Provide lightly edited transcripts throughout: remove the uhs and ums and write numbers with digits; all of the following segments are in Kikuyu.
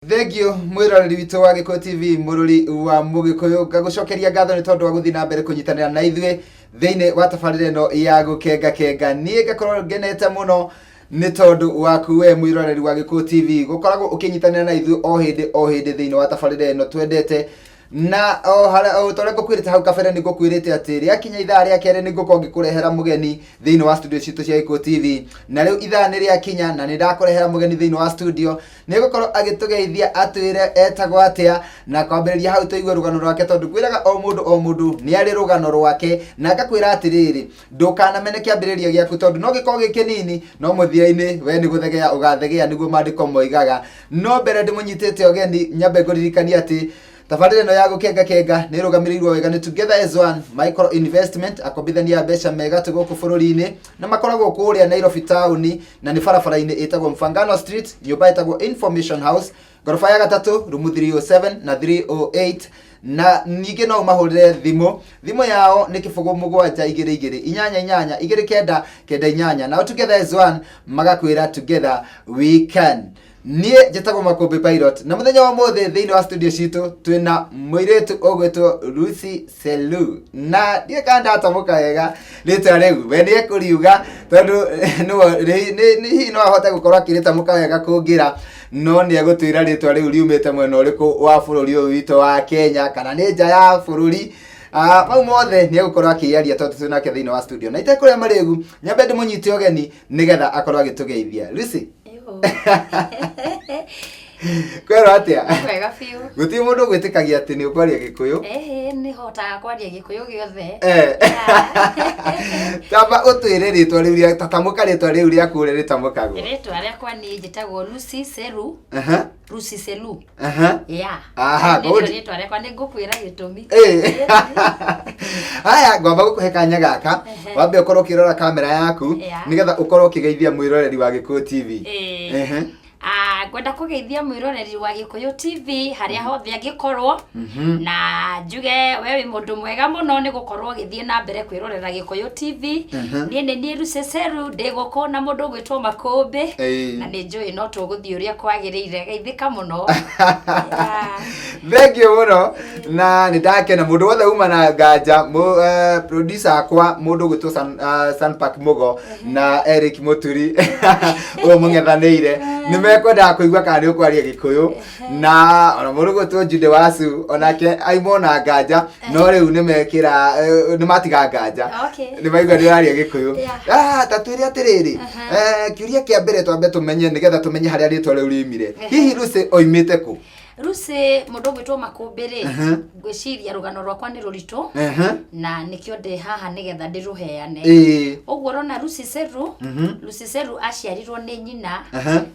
Thengiũ mwĩroreri witũ wa Gĩkũyũ TV, mũrũri wa Mũgĩkũyũ, ngagũcokeria ngatho nĩ tondũ wa gũthiĩ na mbere kũnyitanĩra na ithuĩ thĩinĩ wa tabarĩra ĩno ya gũkenga kenga. Niĩ ngakorwo ngenete mũno nĩ tondũ waku we mwĩroreri wa Gĩkũyũ TV gũkoragwo ũkĩnyitanĩra na ithuĩ o hĩndĩ o hĩndĩ thĩinĩ wa tabarĩra ĩno twendete. Na o harĩa o ta ũrĩa ngũkwĩrĩte hau kabere, nĩ ngũkwĩrĩte atĩ rĩakinya ithaa rĩa kerĩ nĩ ngũkorwo ngĩkũrehera mũgeni thĩinĩ wa studio citũ cia Gĩkũyũ TV. Na rĩu ithaa nĩ rĩakinya na nĩ ndakũrehera mũgeni thĩinĩ wa studio. Nĩ gũkorwo agĩtũgeithia, atwĩre etagwo atĩa, na kwambĩrĩria hau tũigue rũgano rwake, tondũ ngwĩraga o mũndũ o mũndũ nĩ arĩ rũgano rwake. Na ngakwĩra atĩrĩrĩ, ndũkanamene kĩambĩrĩria gĩaku, tondũ no gĩkorwo gĩ kĩnini, no mũthia-inĩ we nĩ gũthegea ũgathegea, nĩguo maandĩko moigaga. No mbere ndĩmũnyitĩte ũgeni, nyambe ngũririkanie atĩ tabarĩra ĩno ya gũkenga kenga nĩ ĩrũgamĩrĩirwo wega nĩ Together as One Micro Investment, akombithania a mbeca mega tũ gũkũ bũrũri-inĩ, na makoragwo kũrĩa Nairobi taũni, na nĩ barabara-inĩ ĩtagwo Mfangano Street, nyũmba ĩtagwo Information House, ngoroba ya gatatũ, rumu 307 na 308. Na ningĩ no ũmahũrĩre thimũ. Thimũ yao nĩ 0722882998. Nao Together as One magakwĩra, "Together we can." Niĩ njĩtagwo Makũmbĩ Pilot, na mũthenya wa ũmũthĩ thĩinĩ wa studio citũ twĩna mũirĩtu ũgwĩtwo Lucy Selu, na ndiĩ kana ndatamũka wega rĩtwa rĩu, we nĩ ekũriuga, tondũ hihi no ahote gũkorwo akĩrĩtamũka wega kũngĩra, no nĩ egũtwĩra rĩtwa rĩu riumĩte mwena ũrĩkũ wa bũrũri ũyũ witũ wa Kenya, kana nĩ nja ya bũrũri. Mau mothe nĩ egũkorwo akĩaria, tondũ twĩ nake thĩinĩ wa studio. Na itekũrĩa marĩgu, nyambe ndĩmũnyite ũgeni nĩgetha akorwo agĩtũgeithia. Lucy, kwĩrwo atĩa? Wega biũ. Gũtirĩ mũndũ ũgwĩtĩkagia atĩ nĩ ũkwaria Gĩkũyũ. Ĩhĩ, nĩ hotaga kwaria Gĩkũyũ gĩothe. Tamba ũtwĩre rĩtwa rĩu rĩa tatamũka, rĩtwa rĩu rĩaku ũrĩa rĩtamũkagwo. Rĩtwa rĩakwa niĩ njĩtagwo Lucy Seru. Lucy Selu. Yeah. Nĩrĩo rĩtwa rĩakwa, nĩ ngũkwĩra gĩtũmi. Haya, ngwamba gũkũhe kanya gaka wambe ũkorwo ũkĩrora kamera yaku nĩgetha ũkorwo ũkĩgeithia mwĩroreri wa Gĩkũyũ TV. Ah, ngwenda kũgeithia mwĩroreri wa Gĩkũyũ TV harĩa hothe angĩkorwo, na njuge we wĩ mũndũ mwega mũno nĩ gũkorwo ũgĩthiĩ na mbere kwĩrorera Gĩkũyũ TV. Niĩ nĩ niĩ Lucy Seru, ndĩ gũkũ na mũndũ ũgwĩtwo Makũmbĩ, na nĩ njũĩ no tũgũthiĩ ũrĩa kwagĩrĩire. Geithĩka mũno. Yeah. Thengiũ mũno, na nĩ ndakena mũndũ wothe uma na nganja. Producer akwa, mũndũ ũgwĩtwo Sanpark Mugo na Eric Mũturi ũyũ mũng'ethanĩire, nĩ mekwendaga kũigua kana nĩ ũkwaria Gĩkũyũ, na ona mũndũ ũgwĩtwo Jude Wacu onake aimwo na nganja, no rĩu nĩ mekĩra nĩ matiga nganja. Nĩ maigua nĩ ũraria Gĩkũyũ. Ah, ta twĩre atĩrĩrĩ, kĩũria kĩa mbere twambe tũmenye, nĩgetha tũmenye harĩa rĩtwa rĩu riumire. Hihi Lucy oimĩte kũ? Lucy, mũndũ ũgwĩtwo Makũmbĩ rĩ, ngwĩciria rũgano rwakwa nĩ rũritũ, na nĩkĩo ndĩ haha nĩgetha ndĩrũheane. Ũguo ũrona Lucy Seru, Lucy Seru aciarirwo nĩ nyina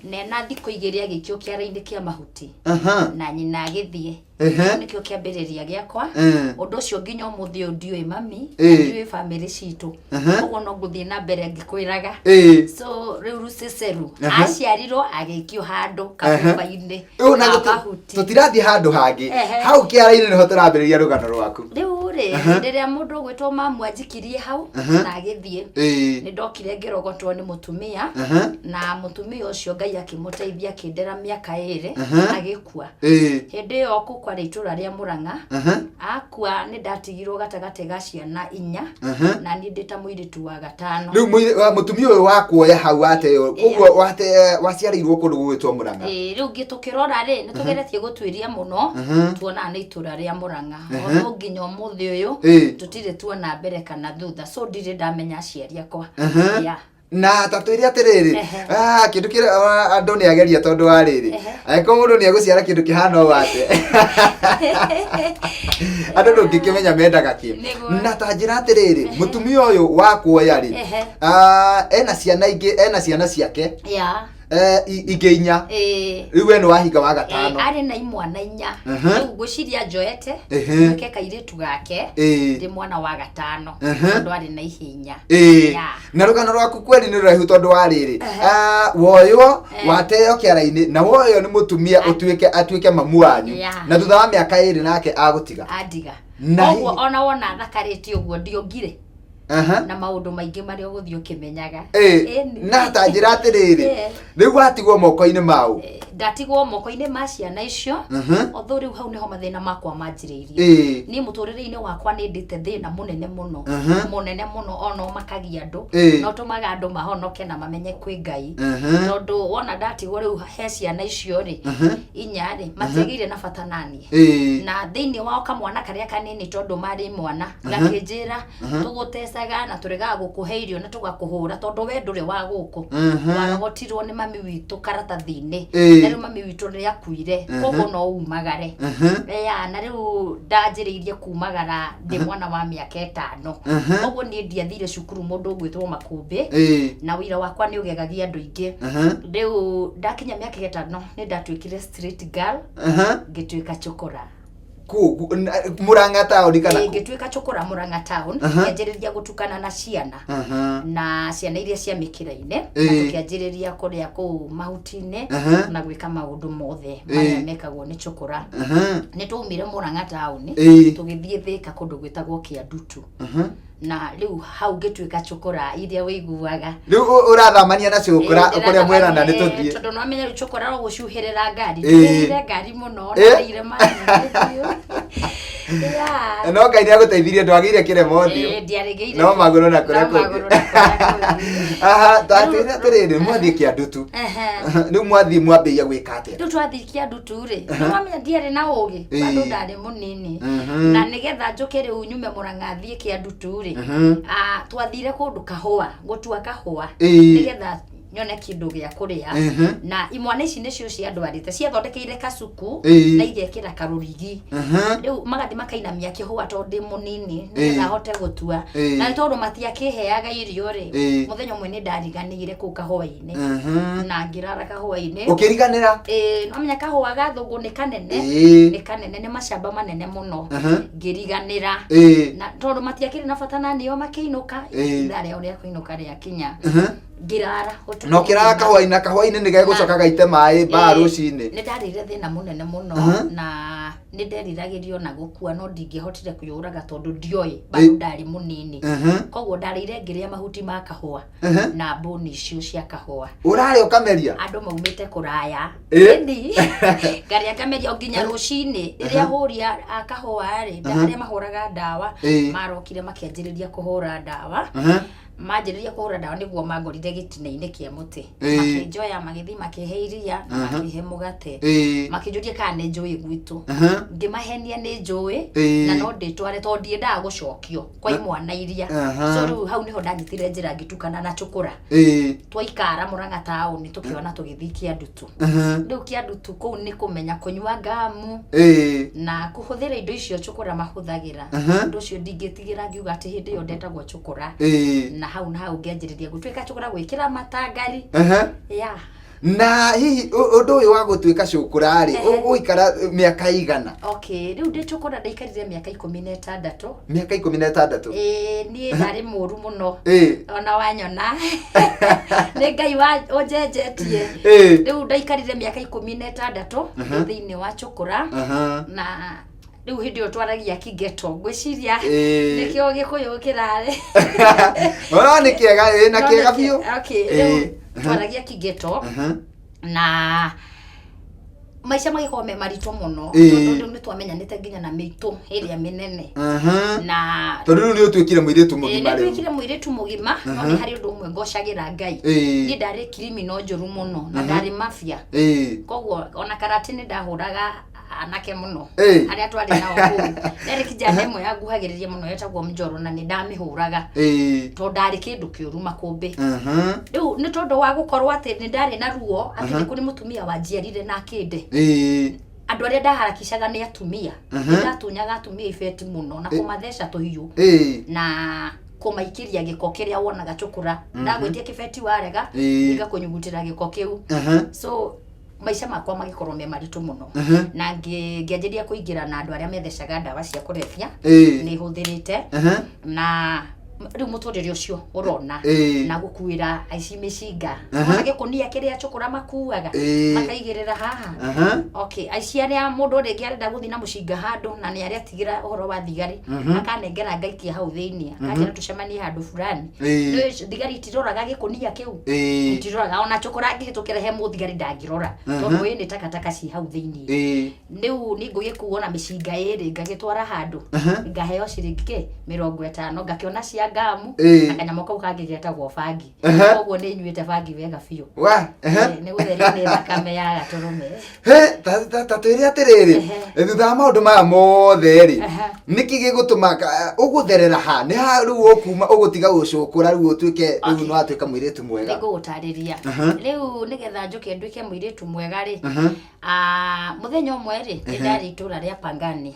na ena thikũ 2 agĩikio kĩara-inĩ kĩa mahuti, na nyina agĩthiĩ. Nĩkĩo kĩambĩrĩria gĩakwa. Ũndũ ũcio nginya ũmũthĩ ũyũ ndiũĩ mami, ndiũĩ bamĩrĩ citũ. Ũguo no ngũthiĩ na mbere ngĩkwĩraga. So rĩu Lucy Seru aciarirwo agĩikio handũ kabuba-inĩ Rĩu na ka mahuti. Tũtirathiĩ handũ hangĩ. Hau kĩara-inĩ nĩho tũrambĩrĩria rũgano rwaku. Rĩu rĩ, rĩrĩa mũndũ ũgwĩtwo mamu anjikirie hau na agĩthiĩ, nĩ ndokire ngĩrogotwo nĩ mũtumia, na mũtumia ũcio Ngai akĩmũteithia akĩndera mĩaka 2, agĩkua. Hĩndĩ ĩyo kũu kwarĩ itũra rĩa Mũrang'a. Akua nĩ ndatigirwo gatagatĩ ga ciana 4, na niĩ ndĩ ta mũirĩtu wa gatano. Rĩu mũtumia ũyũ wakuoya hau wateo koguo waciarĩirwo kũndũ gũgwĩtwo Mũrang'a. Ĩĩ, rĩu ngĩ tũkĩrora rĩ, nĩ tũgeretie gũtuĩria mũno, tuonaga nĩ itũra rĩa Mũrang'a, although nginya ũmũthĩ ũyũ tũtirĩ tuona mbere kana thutha, so ndirĩ ndamenya aciari akwa. Yeah. Na ta twĩre atĩrĩrĩ, kĩndũ kĩrĩa andũ nĩ ageria, tondũ wa rĩrĩ, angĩkorwo mũndũ nĩ egũciara kĩndũ kĩhana ũũ atĩa, andũ ndũngĩkĩmenya mendaga kĩ. Na ta njĩra atĩrĩrĩ, mũtumia ũyũ wakuoya rĩ, ena ciana ingĩ, ena ciana ciake ingĩ 4? Rĩu we nĩ wahinga wa gatano. Arĩ na imwana 4. Rĩu ngwĩciria njoete nduĩke kairĩtu gake. Ndĩ mwana wa gatano, tondũ arĩ na ihĩ 4. Na rũgano rwaku kweri nĩ rũraihu, tondũ wa rĩrĩ, woywo, wateo kĩara-inĩ, na woywo nĩ mũtumia ũtuĩke atuĩke mamu wanyu, na thutha wa mĩaka 2 nake agũtiga. Andiga. Ũguo ona wona thakarĩte ũguo, ndiongire na maũndũ maingĩ marĩa ũgũthiĩ ũkĩmenyaga. Na ta njĩra atĩrĩrĩ, rĩu watigwo moko-inĩ mau? Ndatigwo moko-inĩ ma ciana icio. Although rĩu hau nĩho mathĩna makwa manjĩrĩirie. Niĩ mũtũrĩre-inĩ wakwa nĩ ndĩte thĩna mũnene mũno, mũnene mũno, ona ũmakagia andũ, na ũtũmaga andũ mahonoke na mamenye kwĩ Ngai. Tondũ wona ndatigwo rĩu he ciana icio rĩ, inya rĩ, matiagĩire na bata naniĩ. Na thĩinĩ wao kamwana karĩa kanini, tondũ marĩ mwana, gakĩnjĩra, "Tũgũtecaga na tũregaga gũkũhe irio na tũgakũhũra tondũ we ndũrĩ wa gũkũ. Warogotirwo nĩ mami witũ karatathi-inĩ. Na rĩu mami witũ nĩ akuire, koguo no umagare." Ya, na rĩu ndanjĩrĩirie kumagara ndĩ mwana wa mĩaka 5. Koguo niĩ ndiathire cukuru, mũndũ ũgwĩtwo Makũmbĩ. Na wĩra wakwa nĩ ũgegagia andũ aingĩ. Rĩu ndakinya mĩaka 5 nĩ ndatuĩkire street girl, ngĩtuĩka chokora. Kũ Murang'a taũni kana Ĩĩ, ngĩtuĩka chokora Murang'a town. Ngĩanjĩrĩria gũtukana na ciana, na ciana iria cia mĩkĩra-inĩ, na tũkĩanjĩrĩria kũrĩa kũu mahuti-inĩ na gwĩka maũndũ mothe marĩa mekagwo nĩ chokora. Nĩ twaumire Murang'a town, tũgĩthiĩ Thĩka kũndũ gwĩtagwo Kĩandutu, na rĩu hau ngĩtuĩka chokora iria wĩiguaga. Rĩu ũrathamania na cũkũra kũrĩa mwerana nĩ tũthiĩ. Tondũ nĩwamenya rĩu chokora no gũcuhĩrĩra ngari. Ndĩrĩire ngari mũno na ndĩire maĩ. Yeah. No Ngai nĩ agũteithirie, ndwagĩire kĩrema ũthiũ. Ndiarĩgĩire. No magũrũ na kũrĩa No kũngĩ. magũrũ na kũrĩa kũngĩ. Aha, tatwĩre atĩrĩrĩ, mwathiĩ Kĩandutu. Rĩu mwathiĩ mwambĩrĩria gwĩka atĩa? Rĩu twathiĩ Kĩandutu rĩ, nĩwamenya ndiarĩ na ũgĩ, bado ndarĩ mũnini. Na nĩgetha njũke rĩu nyume Mũrang'a thiĩ Kĩandutu rĩ, twathire kũndũ kahũa, gũtua kahũa, nĩgetha nyone kĩndũ gĩa kũrĩa. Na imwana ici nĩcio ciandwarĩte, ciathondekeire kacuku na igekĩra karũrigi. Rĩu magathiĩ makainamia kĩhũa tondũ ndĩ mũnini, nĩgetha hote gũtua. Na nĩ tondũ matiakĩheaga irio rĩ, mũthenya ũmwe nĩ ndariganĩire kũu kahũa-inĩ, na ngĩrara kahũa-inĩ. Ũkĩriganĩra? Ĩĩ, nĩwamenya kahũa ga thũngũ nĩ kanene. Nĩ kanene, nĩ macamba manene mũno. Ngĩriganĩra. Na tondũ matiakĩrĩ na bata na nĩo, makĩinũka. Ithaa rĩao rĩa kũinũka rĩakinya, ngĩrara ũtukũ Na ũkĩrara mũgima. kahũa-inĩ, na kahũa-inĩ nĩ gegũcoka gaite maĩ mbaa rũcinĩ. Nĩ ndarĩire thĩna mũnene mũno, na nĩ nderiragĩria ona gũkua, no ndingĩhotire kwĩyũraga tondũ ndioĩ, bado ndarĩ mũnini. Koguo ndarĩire ngĩrĩa mahuti ma kahũa na mbũni icio cia kahũa. Ũrarĩa ũkameria? Andũ maumĩte kũraya. Ĩni. Ngarĩa ngameria o nginya rũcinĩ rĩrĩa ahũri a kahũa rĩ, arĩa mahũraga ndawa, marokire makĩanjĩrĩria kũhũra ndawa. Manjĩrĩria kũhũra ndawa nĩguo mangorire gĩtina-inĩ kĩa mũtĩ. Makĩnjoya, magĩthiĩ makĩhe iria na makĩhe mũgate. Makĩnjũria kana nĩ njũĩ gwitũ. Ngĩmahenia nĩ njũĩ na no ndĩtware tondũ ndiendaga gũcokio kwa imwana iria. So rĩu hau nĩho ndanyitire njĩra ngĩtukana na cũkũra. Twaikara Mũrang'a taũni, tũkĩona tũgĩthiĩ Kĩandutu. Rĩu Kĩandutu kũu nĩ kũmenya kũnyua ngamu na kũhũthĩra indo icio cũkũra mahũthagĩra. Ũndũ ũcio ndingĩtigĩra ngiuga atĩ hĩndĩ ĩyo ndetagwo cũkũra. Na hau ngĩanjĩrĩria gũtuĩka cũkũra, gwĩkĩra matangari. Yeah. Na hihi ũndũ ũyũ wa gũtuĩka cũkũra rĩ, ũgũikara mĩaka igana? Okay, rĩu ndĩ cũkũra ndaikarire mĩaka 16. Mĩaka 16? Ĩĩ, niĩ ndarĩ mũru mũno. Ona wanyona nĩ Ngai wa ũnjenjetie. Rĩu ndaikarire mĩaka 16 ndĩ thĩinĩ wa cũkũra. Na rĩu hĩndĩ ĩyo twaragia kĩgeto, ngwĩciria nĩkĩo Gĩkũyũ kĩrarĩ. Oro nĩ kĩega, na No kĩega biũ. Okay, rĩu twaragia kĩgeto na maica magĩkorwo me maritũ mũno, tondũ rĩu nĩ twamenyanĩte nginya na mĩitũ ĩrĩa mĩnene na Tondũ rĩu nĩ ũtuĩkire mũirĩtu mũgima rĩu. Nĩnduĩkire mũirĩtu mũgima, no nĩ harĩ ũndũ ũmwe ngocagĩra Ngai. Niĩ ndarĩ criminal njũru mũno na ndarĩ mafia. Koguo ona karate nĩ ndahũraga anake mũno arĩa twarĩ nao kũu. Ndarĩ kijana ĩmwe yanguhagĩrĩria mũno yetagwo Njoro, na nĩ ndamĩhũraga tondũ ndarĩ kĩndũ kĩũru, Makũmbĩ. Rĩu nĩ tondũ wa gũkorwo atĩ nĩ ndarĩ na ruo atĩ nĩ kũrĩ mũtumia wanjiarire na akĩnde. Andũ arĩa ndaharakicaga nĩ atumia. Nĩ ndatunyaga atumia ibeti mũno na kũmatheca tũhiũ na kũmaikĩria gĩko kĩrĩa wonaga cũkũra. Ndagwĩtia kĩbeti warega, ngakũnyugutĩra gĩko kĩu. So maica makwa magĩkorwo me maritũ mũno, na ngĩanjĩrĩria kũingĩra na andũ arĩa methecaga ndawa cia kũrebia. Nĩ hũthĩrĩte na Rĩu mũtũrĩre ũcio ũrona na gũkuĩra aici mĩcinga, ona gĩkũnia kĩrĩa cũkũra makuaga, makaigĩrĩra haha. Okay, aici arĩa mũndũ rĩngĩ arenda gũthiĩ na mũcinga handũ na nĩ aretigĩra ũhoro wa thigari, akanengera ngaikia hau thĩinĩ, akanjĩra tũcemanie handũ fulani. Nĩ thigari itiroraga gĩkũnia kĩu, itiroraga ona cũkũra angĩhĩtũkĩra he mũthigari ndangĩrora, tondũ ĩ nĩ takataka ci hau thĩinĩ. Rĩu nĩ ngũgĩkuo na mĩcinga ĩrĩ, ngagĩtwara handũ, ngaheo ciringi kĩ 50, ngakĩona cia ngamu na kanyamũ kau kangĩ getagwo bangi. Koguo nĩ nyuĩte bangi wega biũ. Wa. Nĩ gũtherio nĩ thakame ya gatũrũme. He, ta twĩre atĩrĩrĩ, thutha wa maũndũ maya mothe rĩ, nĩkĩ gĩgũtũma ũgũtherera ha nĩ ha rĩu ũkuma ũgũtiga gũcũkũra rĩu ũtuĩke rĩu nĩ watuĩka mũirĩtu mwega? Nĩngũgũtarĩria. Rĩu nĩgetha njũke nduĩke mũirĩtu mwega rĩ, mũthenya ũmwe rĩ, nĩ ndarĩ itũra rĩa Pangani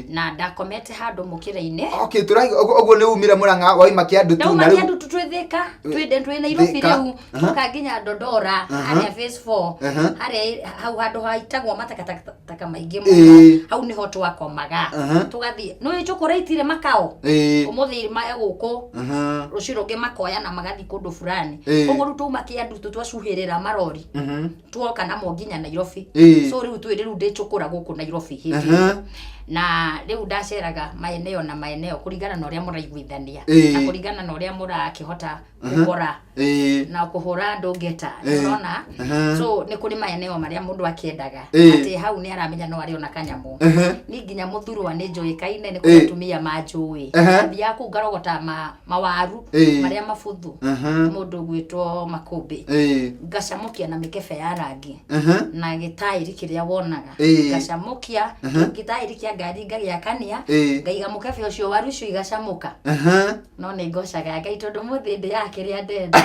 na ndakomete handũ mũkĩra-inĩ. Okay, tũraigua ũguo nĩ umire Mũrang'a waima Kĩandutu ndauma na rĩu Kĩandutu twĩ Thĩka, twĩ Nairobi. Thĩka. Rĩu tũka nginya Dodora harĩa phase 4, harĩa hau handũ haitagwo matakataka maingĩ mũno, hau nĩho twakomaga. Tũgathiĩ nĩ njũkũra itirĩ makao, ũmũthĩ maya gũkũ, rũciũ rũngĩ makoya na magathiĩ kũndũ fulani. Koguo rĩu twauma Kĩandutu twacuhĩrĩra marori, tuoka namo nginya Nairobi. So rĩu twĩ rĩu ndĩcũkũra gũkũ Nairobi hĩndĩ ĩyo. Na rĩu ndaceraga maeneo na maeneo kũringana na ũrĩa mũraiguithania na kũringana na ũrĩa mũrakĩhota gũkora na kũhũra andũ ngeta. Ũrona, so nĩ kũrĩ maeneo marĩa mũndũ akĩendaga atĩ hau nĩ aramenya no arĩona kanyamũ. Ni nginya mũthurwa nĩ njũĩkaine, nĩ kũrĩ atumia manjũĩ. Thiaga kũu ngarogota mawaru marĩa mabuthu, mũndũ ũgwĩtwo makũmbĩ, ngacamũkia na mĩkebe ya rangi na gĩtaĩri kĩrĩa wonaga, ngacamũkia gĩtaĩri kĩa ngari, ngagĩakania, ngaiga mũkebe ũcio, waru icio igacamũka. No nĩ ngocaga Ngai tondũ mũthĩ ndĩaga kĩrĩa ndenda.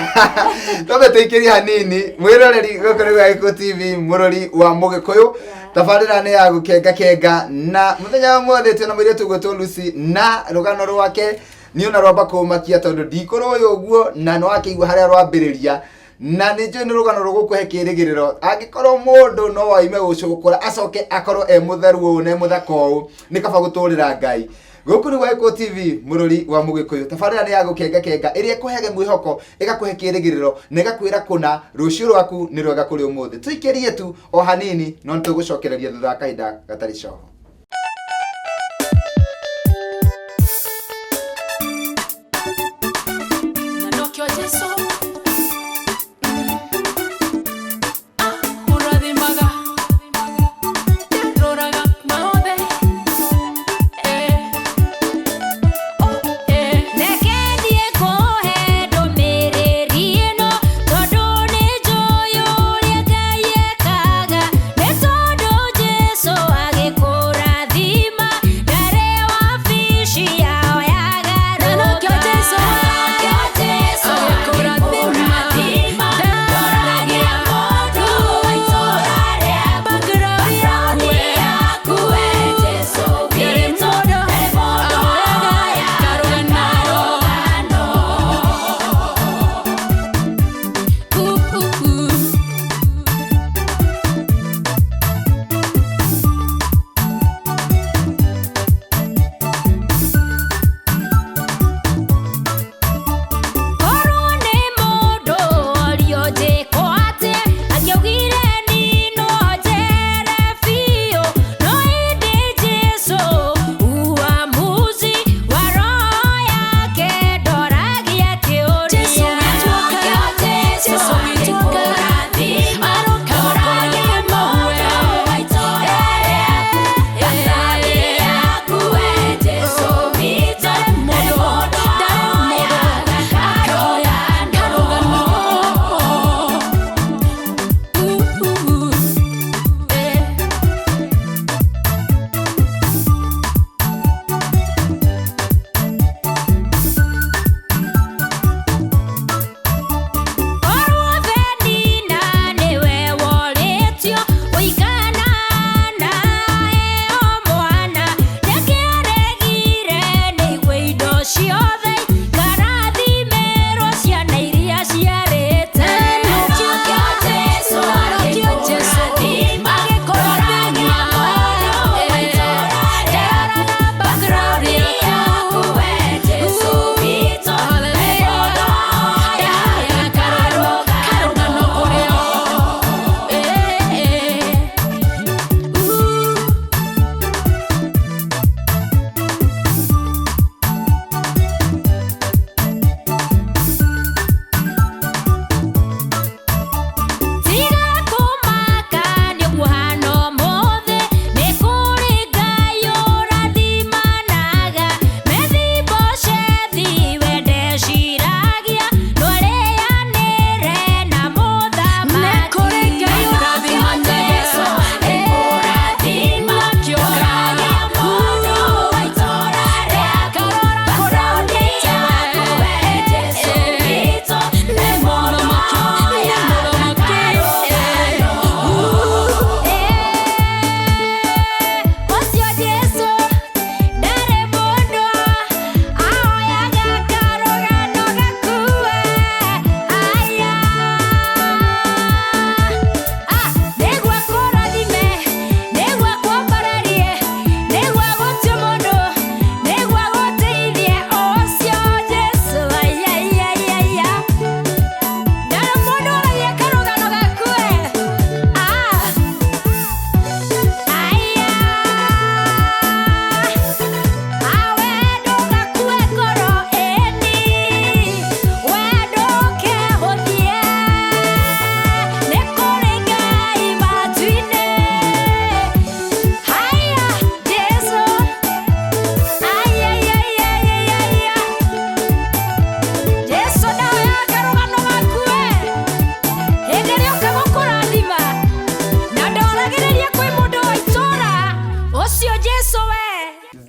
Twambe tũikĩrie hanini mwĩroreri gũkũ nĩ Gĩkũyũ TV, mũrori wa mũgĩkũyũ. Tabarĩra nĩ ya gũkenga kenga na mũthenya wa mũthĩ twĩna mũirĩtu ũgwĩtwo Lucy na rũgano rwake niĩ ona rwamba kũmakia tondũ ndikũrũĩ ũguo na nĩ wakĩigua harĩa rwambĩrĩria na nĩ njũĩ nĩ rũgano rũgũkũhe kĩrĩgĩrĩro angĩkorwo mũndũ no aime gũcũkũra acoke akorwo e mũtheru ũũ na e mũthaka ũũ, nĩ kaba gũtũrĩra Ngai. Gũkũ nĩ Gĩkũyũ TV, mũrori wa mũgĩkũyũ. Tabarĩra nĩ ya gũkenga kenga ĩrĩa ĩkũheage mwĩhoko, ĩgakũhe kĩrĩgĩrĩro na ĩgakwĩra kũna rũciũ rwaku nĩ rwega kũrĩ ũmũthĩ. Tũikĩrie tu o hanini no nĩ tũgũcokereria thutha wa kahinda gatarĩ coho. Na nokĩo Jesu akũrathimaga, ndarũraga maothe. Eh, oh, eh. Reke thiĩ kũhe ndũmĩrĩri ĩno tondũ nĩ njũĩ ũrĩa Ngai ekaga, nĩ tondũ Jesũ agĩkũra.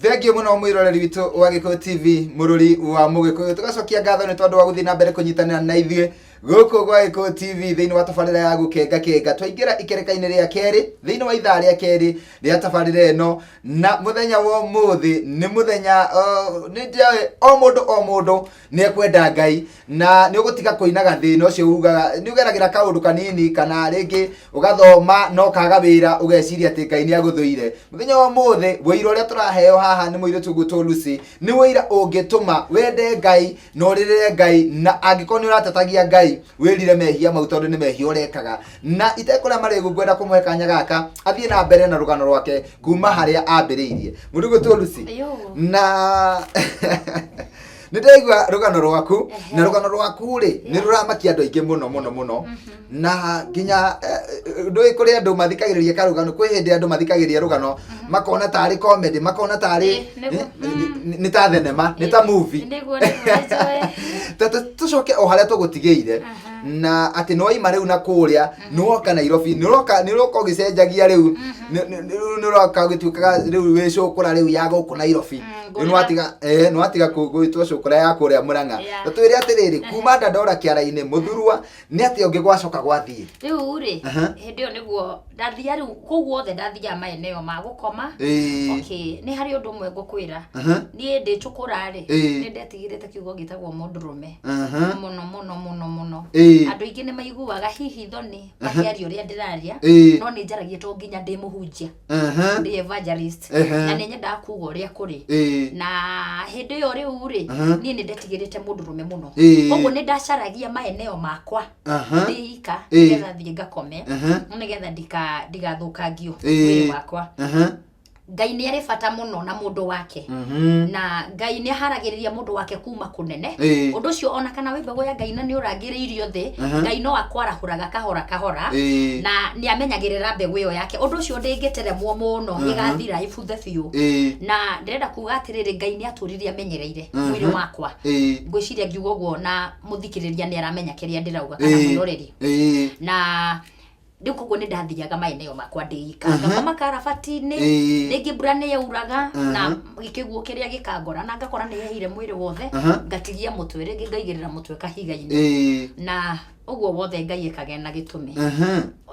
Thengiũ mũno mwĩroreri witũ wa Gĩkũyũ TV, mũrũri wa Mũgĩkũyũ. Tũgacokia ngatho nĩ tondũ wa gũthiĩ na mbere kũnyitanĩra na ithuĩ gũkũ gwa Gĩkũyũ TV thĩinĩ wa tabarĩra ya gũkenga kenga. Twaingĩra ikereka-inĩ rĩa kerĩ thĩinĩ wa ithaa rĩa kerĩ rĩa tabarĩra ĩno, na mũthenya wa ũmũthĩ nĩ mũthenya nĩ njũĩ o mũndũ o mũndũ nĩ ekwenda Ngai na nĩ ũgũtiga kũinaga thĩna ũcio ugaga nĩ ũgeragĩra kaũndũ kanini kana rĩngĩ ũgathoma no kaga wĩra ũgeciria atĩ Ngai nĩ agũthũire. Mũthenya wa ũmũthĩ wũira ũrĩa tũraheo haha nĩ mũirĩtu ũgwĩtwo Lucy nĩ wũira ũngĩtũma wende Ngai na ũrĩrĩre Ngai, na angĩkorwo nĩ ũratetagia Ngai wĩrire mehia mau tondũ nĩ mehia ũrekaga. Na itekũrĩa marĩgu ngwenda kũmũhe kanya gaka athiĩ na mbere na rũgano rwake kuma harĩa ambĩrĩirie. Mũndũ ũgwĩtwo Lucy, Yo. na nĩ ndaigua rũgano rwaku, na rũgano rwaku rĩ nĩ rũramakia andũ aingĩ mũno mũno mũno, na nginya ndũĩ kũrĩ andũ mathikagĩrĩria karũgano, kwĩ hĩndĩ andũ mathikagĩrĩria rũgano makona tarĩ comedy, makona tarĩ Nĩguo. nĩ ta thenema, nĩ ta movie. Nĩguo, nĩguo, nĩnjũĩ. Tũcoke o harĩa tũgũtigĩire, na atĩ nĩwaima rĩu na kũrĩa nĩwoka Nairobi, nĩũroka nĩũroka ũgĩcenjagia rĩu, rĩu nĩũroka ũgĩtuĩkaga rĩu wĩ cũkũra rĩu ya gũkũ Nairobi. Rĩu nĩwatiga gwĩtwo cũkũra ya kũrĩa Mũrang'a. Yeah. Na twĩre atĩrĩrĩ, kuma Dandora kĩara-inĩ mũthurwa nĩ atĩa ũngĩ gwacoka gwathiĩ? Rĩu rĩ, Aha. hĩndĩ ĩyo nĩguo ndathia rĩu kũu guothe ndathiaga maeneo ma gũkoma. Okay, nĩ harĩ ũndũ ũmwe ngũkwĩra. Niĩ ndĩ cũkũra rĩ, nĩ ndetigĩrĩte kiugo gĩtagwo mũndũrũme. Mũno mũno mũno mũno. Andũ aingĩ nĩ maiguaga hihi thoni makĩaria ũrĩa ndĩraria, no nĩ njaragia to nginya ndĩ mũhunjia, ndĩ evangelist, na nĩ nyendaga kuga ũrĩa kũrĩ. Na hĩndĩ ĩyo rĩu rĩ, niĩ nĩ ndetigĩrĩte mũndũrũme mũno. Koguo nĩ ndacaragia maeneo makwa ndĩ ika, nĩgetha thiĩ ngakome, nĩgetha ndigathũkangio mwĩrĩ wakwa. Ngai nĩ arĩ bata mũno na mũndũ wake, na Ngai nĩ aharagĩrĩria mũndũ wake kuma kũnene. Ũndũ ũcio ona kana wĩ mbegũ ya Ngai na nĩ ũrangĩrĩirio thĩ, Ngai no akwarahũraga kahora kahora, na nĩ amenyagĩrĩra mbegũ ĩyo yake. Ũndũ ũcio ndĩngĩteremwo mũno, ĩgathira ĩbuthe biũ. Na ndĩrenda kuga atĩrĩrĩ, Ngai nĩ atũrire amenyereire mwĩrĩ wakwa. Ngwĩciria ngiuga ũguo na mũthikĩrĩria nĩ aramenya kĩrĩa ndĩrauga kana mwĩroreri. Na rĩu koguo nĩ ndathiaga maeneo makwa ndĩika, ngakoma karabati-inĩ, rĩngĩ mbura nĩ yauraga na kĩguũ kĩrĩa gĩkangora na ngakora nĩ hehire mwĩrĩ wothe, ngatigia mũtwe, rĩngĩ ngaigĩrĩra mũtwe kahiga-inĩ, na ũguo wothe Ngai ĩkagĩa na gĩtũmi.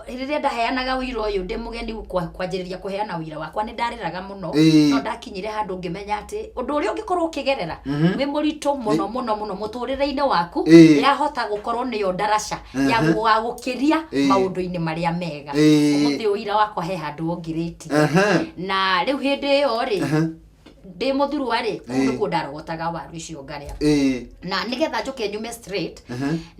Rĩrĩa ndaheanaga ũira ũyũ ndĩ mũgeni kwanjĩrĩria kũheana ũira wakwa nĩ ndarĩraga mũno, no ndakinyire handũ ngĩmenya atĩ ũndũ ũrĩa ũngĩkorwo ũkĩgerera wĩ mũritũ mũno mũno mũno mũtũrĩre-inĩ waku, yahota gũkorwo nĩyo ndaraca ya gũgagũkĩria maũndũ-inĩ marĩa mega. Ũmũthĩ ũira wakwa he handũ wongirĩtie. Na rĩu hĩndĩ ĩyo rĩ, ndĩ mũthurwa rĩ, kũu nĩkuo ndarogotaga waru icio ngarĩa. Na nĩgetha njũke nyume straight,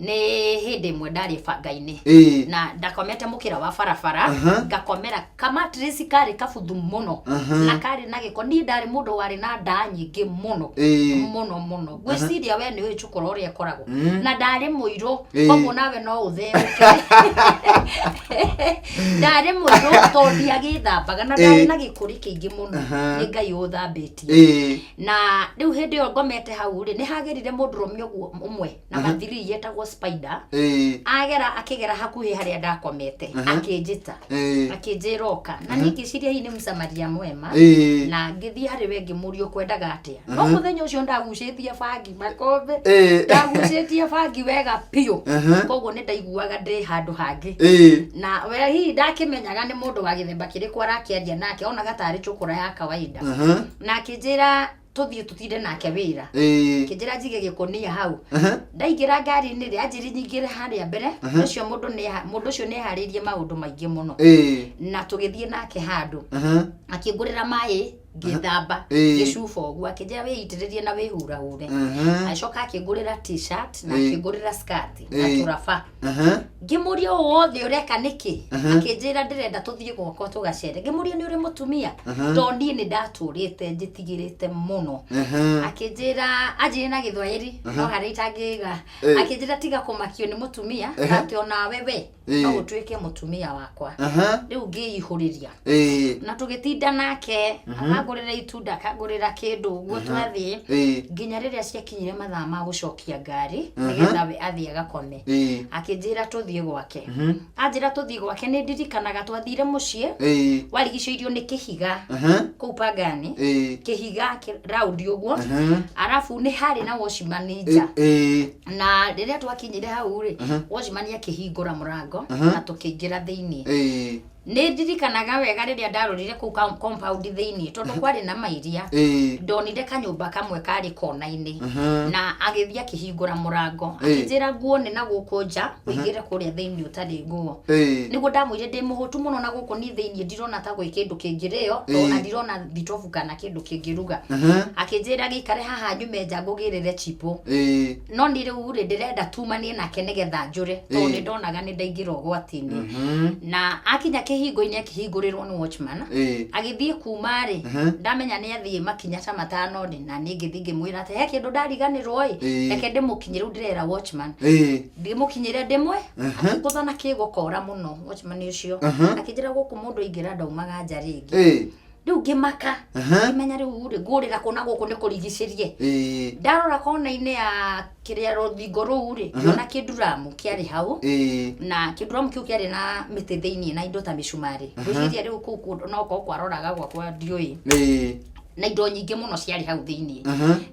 nĩ hĩndĩ ĩmwe ndarĩ banga-inĩ na ndakomete mũkĩra wa barabara, ngakomera kamatirisi karĩ kabuthu mũno na karĩ na gĩko. Niĩ ndarĩ mũndũ warĩ na nda nyingĩ mũno mũno mũno, ngwĩciria we nĩ ũĩ cũkũra ũrĩa ĩkoragwo, na ndarĩ mũirũ, koguo nawe no ũtheũke. Ndarĩ mũirũ tondũ ndiagĩthambaga na ndarĩ na gĩkũri kĩingĩ mũno, nĩ Ngai ũthambĩtie. Na rĩu hĩndĩ ĩyo ngomete hau rĩ, nĩ hagĩrire mũndũrũme ũguo ũmwe na mathiri yetagwo Spider, agera akĩgera hakuhĩ harĩa ndakomete, akĩnjĩta, akĩnjĩra oka, na niĩ ngĩciria hihi nĩ msamaria mwema, na ngĩthiĩ harĩ we ngĩmũria ũkwendaga atĩa. No mũthenya ũcio ndagucĩtie bangi makombe, ndagucĩtie bangi wega biũ, koguo nĩ ndaiguaga ndĩ handũ hangĩ, na we hihi ndakĩmenyaga nĩ mũndũ wa gĩthemba kĩrĩkũ arakĩaria nake, onaga tarĩ cũkũra ya kawaida. Na akĩnjĩra tũthiĩ tũtinde nake wĩra, akĩnjĩra njige gĩkũnia hau. Ndaingĩra ngari-inĩ rĩ, anjĩrire nyingĩre harĩa mbere. Ũcio mũndũ nĩ mũndũ ũcio nĩ eharĩirie maũndũ maingĩ mũno, na tũgĩthiĩ nake handũ, akĩngũrĩra maĩ, ngĩthamba gĩcuba ũguo, akĩnjĩra wĩitĩrĩrie na wĩhurahure. Agĩcoka akĩngũrĩra T-shirt na akĩngũrĩra skirt na tũraba. Ngĩmũria, ũũ wothe ũreka nĩkĩ? Akĩnjĩra ndĩrenda tũthiĩ gwakwa tũgacere. Ngĩmũria, nĩ ũrĩ mũtumia? Tondũ niĩ nĩ ndatũrĩte njĩtigĩrĩte mũno. Akĩnjĩra, anjĩrire na Gĩthwaĩri no harĩa itangĩiga, akĩnjĩra tiga kũmakio nĩ mũtumia, atĩ onawe we No ũtuĩke mũtumia wakwa. Rĩu ngĩihũrĩria. Na tũgĩtinda nake, akangũrĩra itunda, akangũrĩra kĩndũ ũguo twathiĩ. Nginya rĩrĩa ciakinyire mathaa ma gũcokia ngari, nĩgetha we athiĩ agakome. Akĩnjĩra tũthiĩ gwake. Anjĩra tũthiĩ gwake nĩ ndirikanaga twathire mũciĩ, warigicĩirio nĩ kĩhiga kũu Pangani, kĩhiga round ũguo. Arabu nĩ harĩ na watchman nja. Na rĩrĩa twakinyire hau rĩ, watchman akĩhingũra mũrango na tũkĩingĩra thĩinĩ. Nĩ ndirikanaga wega rĩrĩa ndarorire kũu compound thĩinĩ, tondũ kwarĩ na mairia. Ndonire kanyũmba kamwe karĩ kona-inĩ, na agĩthiĩ akĩhingũra mũrango, akĩnjĩra nguo nĩ na gũkũ nja, ũingĩre kũrĩa thĩinĩ ũtarĩ nguo. Nĩguo ndamwĩrire ndĩ mũhũtu mũno na gũkũ ni thĩinĩ ndirona ta gwĩ kĩndũ kĩngĩrĩo, ona ndirona thitobu kana kĩndũ kĩngĩruga. Akĩnjĩra gĩikare haha nyume nja ngũgĩrĩre chipo. No niĩ rĩu rĩ ndĩrenda tumanie nake nĩgetha njũre, tondũ nĩ ndonaga nĩ ndaingĩra ũgwati-inĩ. Na akinya kĩhingo-inĩ akĩhingũrĩrwo nĩ watchman. Agĩthiĩ kuma rĩ, ndamenya nĩ athiĩ makinya ta matano rĩ, na niĩ ngĩthiĩ ngĩmwĩra atĩ he kĩndũ ndariganĩrwo ĩ, reke ndĩmũkinyĩre. Rĩu ndĩrera watchman ndĩmũkinyĩre ndĩmwe, akĩngũtha na kĩgũkora mũno watchman ũcio, akĩnjĩra gũkũ mũndũ aingĩra ndaumaga nja rĩngĩ. Rĩu ngĩmaka, ngĩmenya rĩu rĩ ngũrĩra kũ na gũkũ nĩ kũrigicĩrie. Ndarora kona-inĩ ya kĩrĩa rũthingo rũu rĩ, ngĩona kĩnduramu kĩarĩ hau, na kĩnduramu kĩu kĩarĩ na mĩtĩ thĩinĩ na indo ta mĩcumarĩ. Ngwĩciria rĩu kũu kũndũ no korwo kwaroraga gwakwa ndiũĩ, na indo nyingĩ mũno ciarĩ hau thĩinĩ.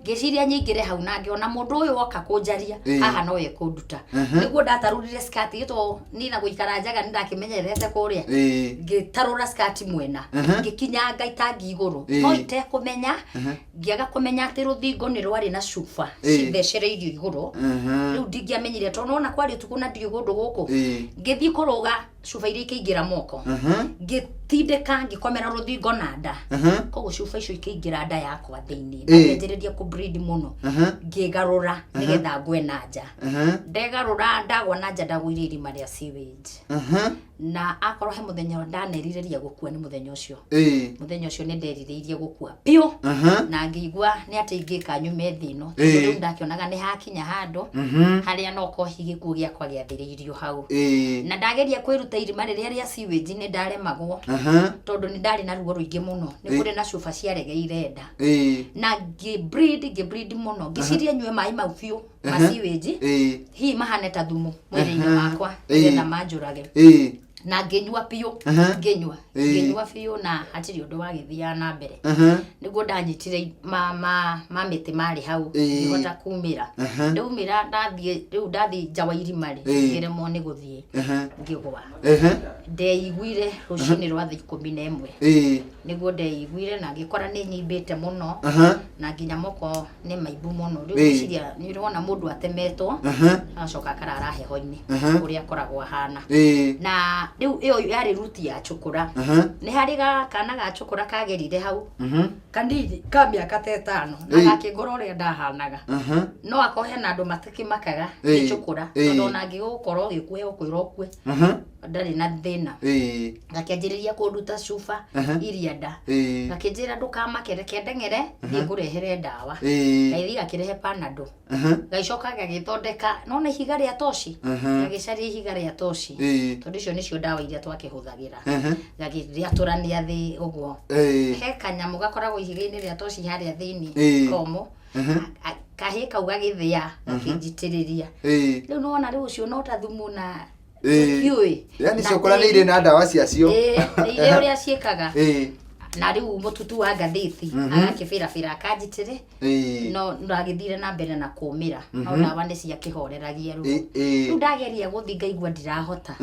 Ngĩciria nyingĩre hau na ngĩona mũndũ ũyũ oka kũnjaria haha no ekũnduta. Nĩguo ndatarũrire skirt ĩtwo niĩ na gũikara njaga nĩ ndakĩmenyerete kũrĩa. Ngĩtarũra skirt mwena, ngĩkinyanga itangi igũrũ, no itekũmenya, ngĩaga kũmenya atĩ rũthingo nĩ rwarĩ na cuba cithecereirio igũrũ. Rĩu ndingĩamenyire tondũ nĩwona kwarĩ ũtukũ na ndiũĩ kũndũ gũkũ. Ngĩthiĩ kũrũga cuba iria ikĩingĩra moko, ngĩtindĩka ngĩkomera rũthingo na nda, koguo cuba icio ikĩingĩra nda yakwa thĩinĩ na ngĩanjĩrĩria kũ bleed mũno. Ngĩgarũra nĩgetha ngwe na nja. Ndegarũra ndagwa na nja ndagũire irima rĩa sewage. Na akorwo he mũthenya ndanerirĩria gũkua nĩ mũthenya ũcio. Mũthenya ũcio nĩ nderirĩirie gũkua biũ, na ngĩigua nĩ atĩ ingĩka nyume thĩ ĩno, tondũ rĩu ndakĩonaga nĩ hakinya handũ harĩa no kohi gĩkuũ gĩakwa gĩathĩrĩirio hau. Na ndageria kwĩruta irima rĩrĩa rĩa sewage nĩ ndaremagwo, tondũ nĩ ndarĩ na ruo rũingĩ mũno, nĩ kũrĩ na cuba ciaregeire nda. Na ngĩ bleed, ngĩ bleed mũno, ngĩciria nyue maĩ mau biũ ma sewage, hihi mahane ta thumu mwĩrĩ-inĩ wakwa nĩgetha manjũrage. Na ngĩnyua biũ, ngĩnyua, ngĩnyua biũ, na hatirĩ ũndũ wagĩthiaga na mbere. Nĩguo ndanyitire ma mĩtĩ marĩ hau, ngĩhota kumĩra. Ndaumĩra ndathiĩ, rĩu ndathiĩ nja wa irima rĩ, ngĩremwo nĩ gũthiĩ, ngĩgwa. Ndeiguire rũcinĩ rwa thaa 11. Nĩguo ndeiguire na ngĩkora nĩ nyimbĩte mũno, na nginya moko nĩ maimbu mũno. Rĩu ngwĩciria nĩ ũrona mũndũ atemetwo agacoka akarara heho-inĩ, ũrĩa akoragwo ahana. Na rĩu ĩyo yarĩ ruti ya cũkũra. Nĩ harĩ kana ga cũkũra kagerire hau kanini ka mĩaka ta 5, na gakĩngora ũrĩa ndahanaga. No akorwo hena andũ matakĩmakaga nĩ cũkũra, tondũ ona angĩgũkorwo ũgĩkue ũkwĩra ũkue, ndarĩ na thĩna. Gakĩanjĩrĩria kũnduta cuba iria nda, gakĩnjĩra ndũkamake, reke ndeng'ere thiĩ ngũrehere ndawa. Gagĩthiĩ gakĩrehe panado, gagĩcoka gagĩthondeka nona ihiga rĩa toci, gagĩcaria ihiga rĩa toci, tondũ icio nĩcio ndawa iria twakĩhũthagĩra, gagĩrĩatũrania thĩ ũguo. He kanyamũ gakoragwo ihiga-inĩ rĩa toci harĩa thĩinĩ komũ, kahĩ kau gagĩthĩa gakĩnjitĩrĩria. Rĩu nĩwona rĩu ũcio no ta thumu na tũtiũĩ. Yani Na cũkũra nĩ irĩ na ndawa ciacio. Ĩĩ, nĩ irĩ ũrĩa ciĩkaga. Na rĩu mũtutu wa ngathĩti agakĩbĩrabĩra akanjitĩrĩ, no ndagĩthire na mbere na kũmĩra, no ndawa nĩ ciakĩhoreragia ruo. Rĩu ndageria gũthiĩ ngaigua ndirahota.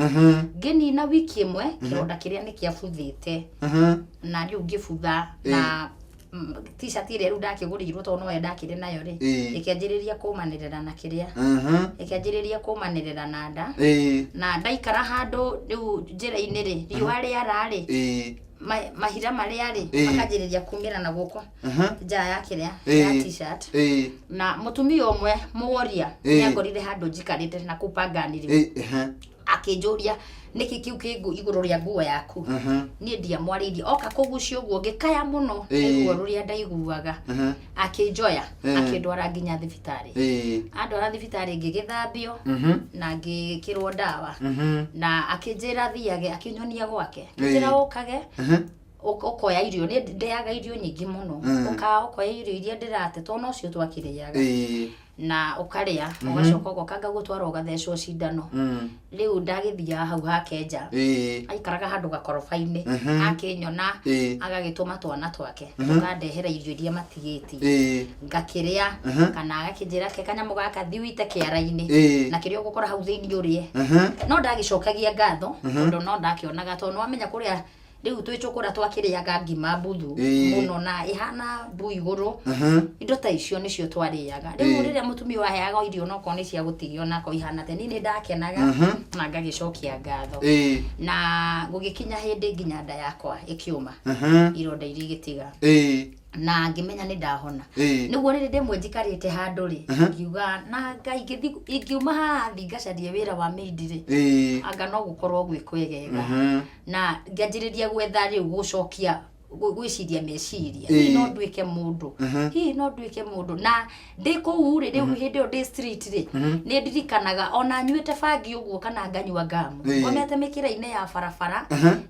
Ngĩnina wiki ĩmwe kĩronda kĩrĩa nĩ kĩabuthĩte, na rĩu ngĩbutha na t-shirt ĩrĩa rĩu ndakĩgũrĩirwo tondũ noyo ndakĩrĩ nayo rĩ, ĩkĩanjĩrĩria kũmanĩrĩra na kĩrĩa, ĩkĩanjĩrĩria kũmanĩrĩra na nda. Na ndaikara handũ rĩu njĩra-inĩ rĩ, riũa rĩara rĩ, mahira marĩa rĩ, makanjĩrĩria kumĩra na gũkũ nja ya kĩrĩa ya t-shirt. Na mũtumia ũmwe mũworia nĩangorire handũ njikarĩte na kũu Pangani rĩ, akĩnjũria Nĩkĩ kĩu kĩ igũrũ rĩa nguo yaku? Niĩ ndiamwarĩirie, oka kũgucia ũguo ngĩkaya mũno nĩ ruo rũrĩa ndaiguaga. Akĩnjoya, akĩndwara nginya thibitarĩ. Andwara thibitarĩ ngĩgĩthambio na ngĩkĩrwo ndawa, na akĩnjĩra thiage, akĩnyonia gwake, akĩnjĩra ũkage ũkoya irio, nĩ ndĩaga irio nyingĩ mũno, ũka ũkoya irio iria ndĩrate tondũ nocio twakĩrĩaga, na ũkarĩa, ũgacoka ũgoka ngagũtwara ũgathecwo cindano. Rĩu ndagĩthiaga hau hake nja, aikaraga handũ gakoroba-inĩ, akĩnyona agagĩtũma twana twake tũkandehera irio iria matigĩtie, ngakĩrĩa, kana agakĩnjĩra ke kanyamũ gaka thiĩ ũite kĩara-inĩ na kĩrĩa ũgũkora hau thĩinĩ ũrĩe. No ndagĩcokagia ngatho tondũ no ndakĩonaga, tondũ nĩwamenya kũrĩa rĩu twĩ cũkũra twakĩrĩaga ngima mbuthu mũno na ĩhana mbu igũrũ, indo ta icio nĩcio twarĩaga. Rĩu rĩrĩa mũtumia waheaga irio onokorwo nĩ cia gũtigio onakorwo ihana atĩa, niĩ nĩ ndakenaga na ngagĩcokia ngatho. Na gũgĩkinya hĩndĩ nginya nda yakwa ĩkĩũma, ironda iria igĩtiga, na ngĩmenya nĩ ndahona. Nĩguo rĩrĩ ndĩmwe njikarĩte handũ rĩ, ngiuga na Ngai ingiuma haha thi ngacarie wĩra wa maid rĩ, anga no gũkorwo gwĩ kwegega. Na ngĩanjĩrĩria gwetha rĩu gũcokia gwĩciria meciria, hihi no nduĩke mũndũ, hihi no nduĩke mũndũ. Na ndĩ kũu rĩ, rĩu hĩndĩ ĩyo ndĩ street rĩ, nĩ ndirikanaga ona nyuĩte bangi ũguo kana nganyua ngamu, ngomete mĩkĩra-inĩ ya barabara,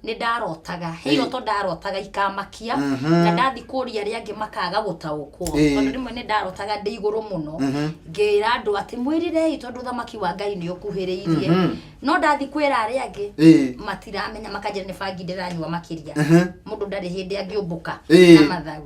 nĩ ndarotaga he iroto ndarotaga ikamakia, na ndathi kũria arĩa angĩ makaga gũtaũkwo, tondũ rĩmwe nĩ ndarotaga ndĩ igũrũ mũno ngĩra andũ atĩ mwĩrirei tondũ ũthamaki wa Ngai nĩ ũkuhĩrĩirie. No ndathi kwĩra arĩa angĩ matiramenya, makanjĩra nĩ bangi ndĩranyua makĩria. Mũndũ ndarĩ hĩndĩ angĩũmbũka na mathagu.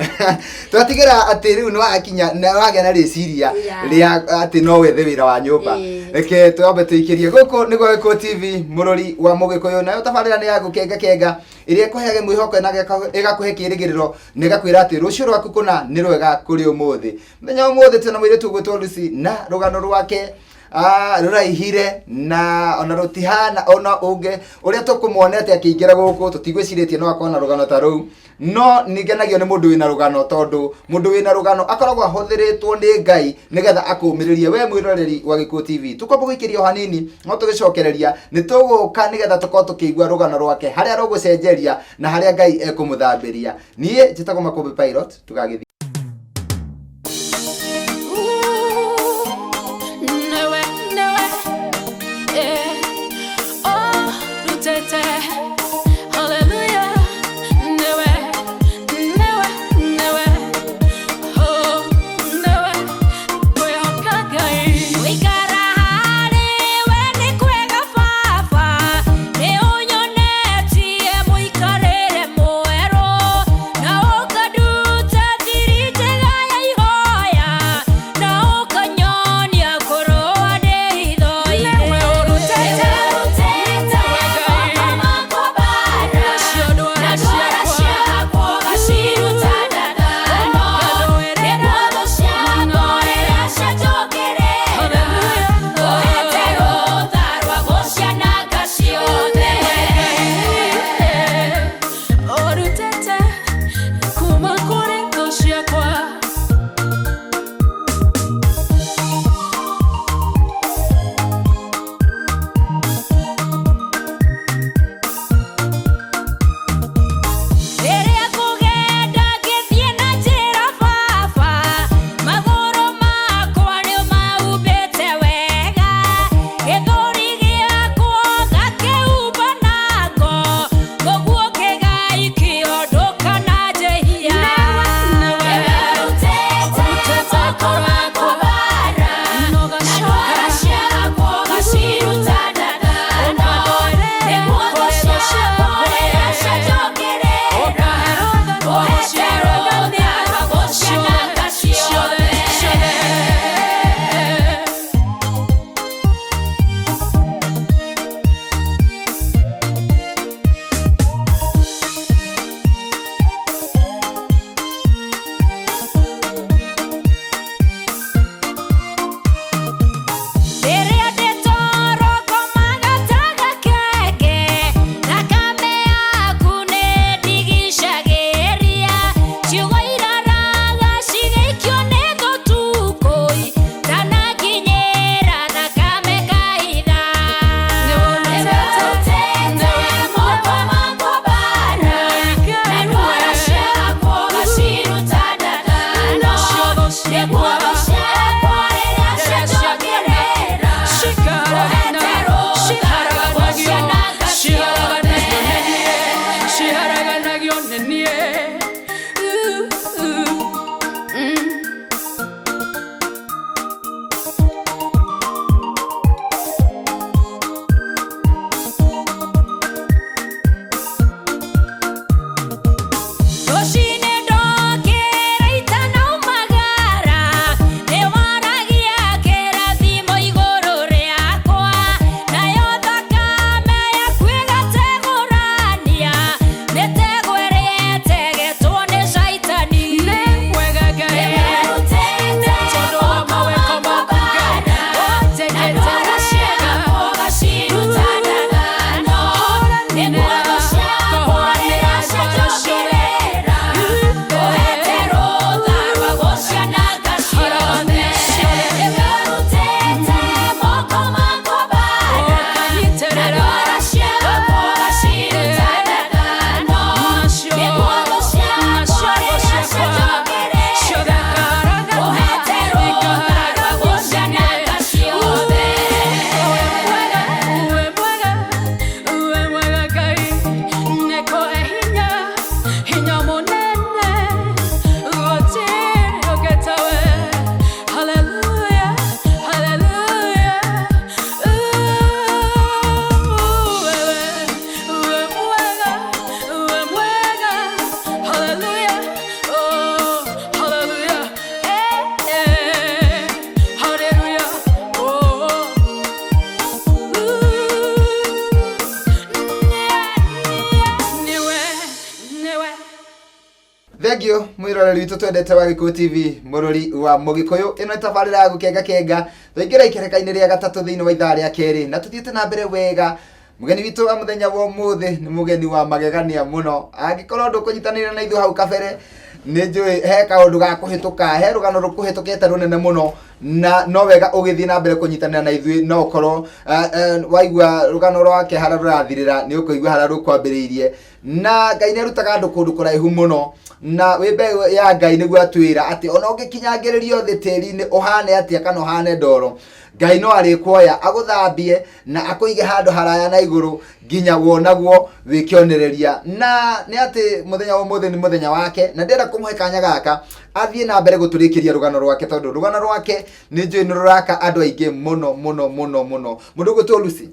Twatigĩra atĩ rĩu nĩ wakinya na wagĩa na rĩciria rĩa atĩ no wethe wĩra wa nyũmba. Reke twambe tũikĩrie gũkũ nĩguo Gĩkũyũ TV, mũrori wa mũgĩkũyũ, nayo tabarĩra nĩ ya gũkenga kenga ĩrĩa ĩkũheage mwĩhoko na ĩgakũhe kĩrĩgĩrĩro na ĩgakwĩra atĩ rũciũ rwaku kũna nĩ rwega kũrĩ ũmũthĩ. Mũthenya wa ũmũthĩ twĩna mũirĩtu ũgwĩtwo Lucy na rũgano rwake rũraihire na ona rũtihana ona ũngĩ ũrĩa tũkũmuonete akĩingĩra gũkũ, tũtigwĩcirĩtie no akorwo na rũgano ta rũu. No nĩngenagio nĩ mũndũ wĩna rũgano, tondũ mũndũ wĩna rũgano akoragwo ahũthĩrĩtwo nĩ Ngai nĩgetha akũmĩrĩrie we mwĩroreri wa Gĩkũyũ TV. Tũkwamba gũikĩria o hanini, no tũgĩcokereria nĩ tũgũka nĩgetha tũkorwo tũkĩigua rũgano rwake, harĩa rũgũcenjeria na harĩa Ngai ekũmũthambĩria. Niĩ njĩtagwo Makũmbĩ Pilot, tũgagĩthiĩ. Newe, newe, eh, oh, rutete, hallelujah. Newe, newe, newe, oh, newe, kwehoka Ngai. Gũikara harĩ we nĩ kwega baba, nĩ ũnyonetie mũikarĩre mwerũ, na ũkanduta thiri. Thengiũ mwĩroreri witũ twendete wa Gĩkũyũ TV, mũrori wa Mũgĩkũyũ. Ĩno nĩ tabarĩra ya gũkenga kenga. Twaingĩra ikereka-inĩ rĩa gatatũ thĩinĩ wa ithaa rĩa kerĩ na tũthiĩte na mbere wega. Mũgeni witũ wa mũthenya wa ũmũthĩ nĩ mũgeni wa magegania mũno. Angĩkorwo ndũkũnyitanĩire na ithuĩ hau kabere, nĩ njũĩ he kaũndũ ga kũhĩtũka, he rũgano rũkũhĩtũkĩte rũnene mũno, na no wega ũgĩthiĩ na mbere kũnyitanĩra na ithuĩ. No ũkorwo waigua rũgano rwake harĩa rũrathirĩra, nĩ ũkũigua harĩa rũkwambĩrĩirie. Na Ngai nĩ arutaga andũ kũndũ kũraihu mũno, na wĩ mbere ya Ngai nĩguo atwĩra atĩ ona ũngĩkinyangĩrĩrio thĩ tĩri-inĩ ũhane atĩa kana ũhane ndoro, Ngai no arĩkuoya agũthambie na akũige handũ haraya na igũrũ nginya wonagwo wĩ kĩonereria. Na nĩ atĩ mũthenya wa ũmũthĩ nĩ mũthenya wake, na ndĩrenda kũmũhe kanya gaka athiĩ na mbere gũtũrĩkĩria rũgano rwake, tondũ rũgano rwake nĩ njũĩ nĩ rũraka andũ aingĩ mũno mũno mũno mũno. Mũndũ ũgwĩtwo Lucy,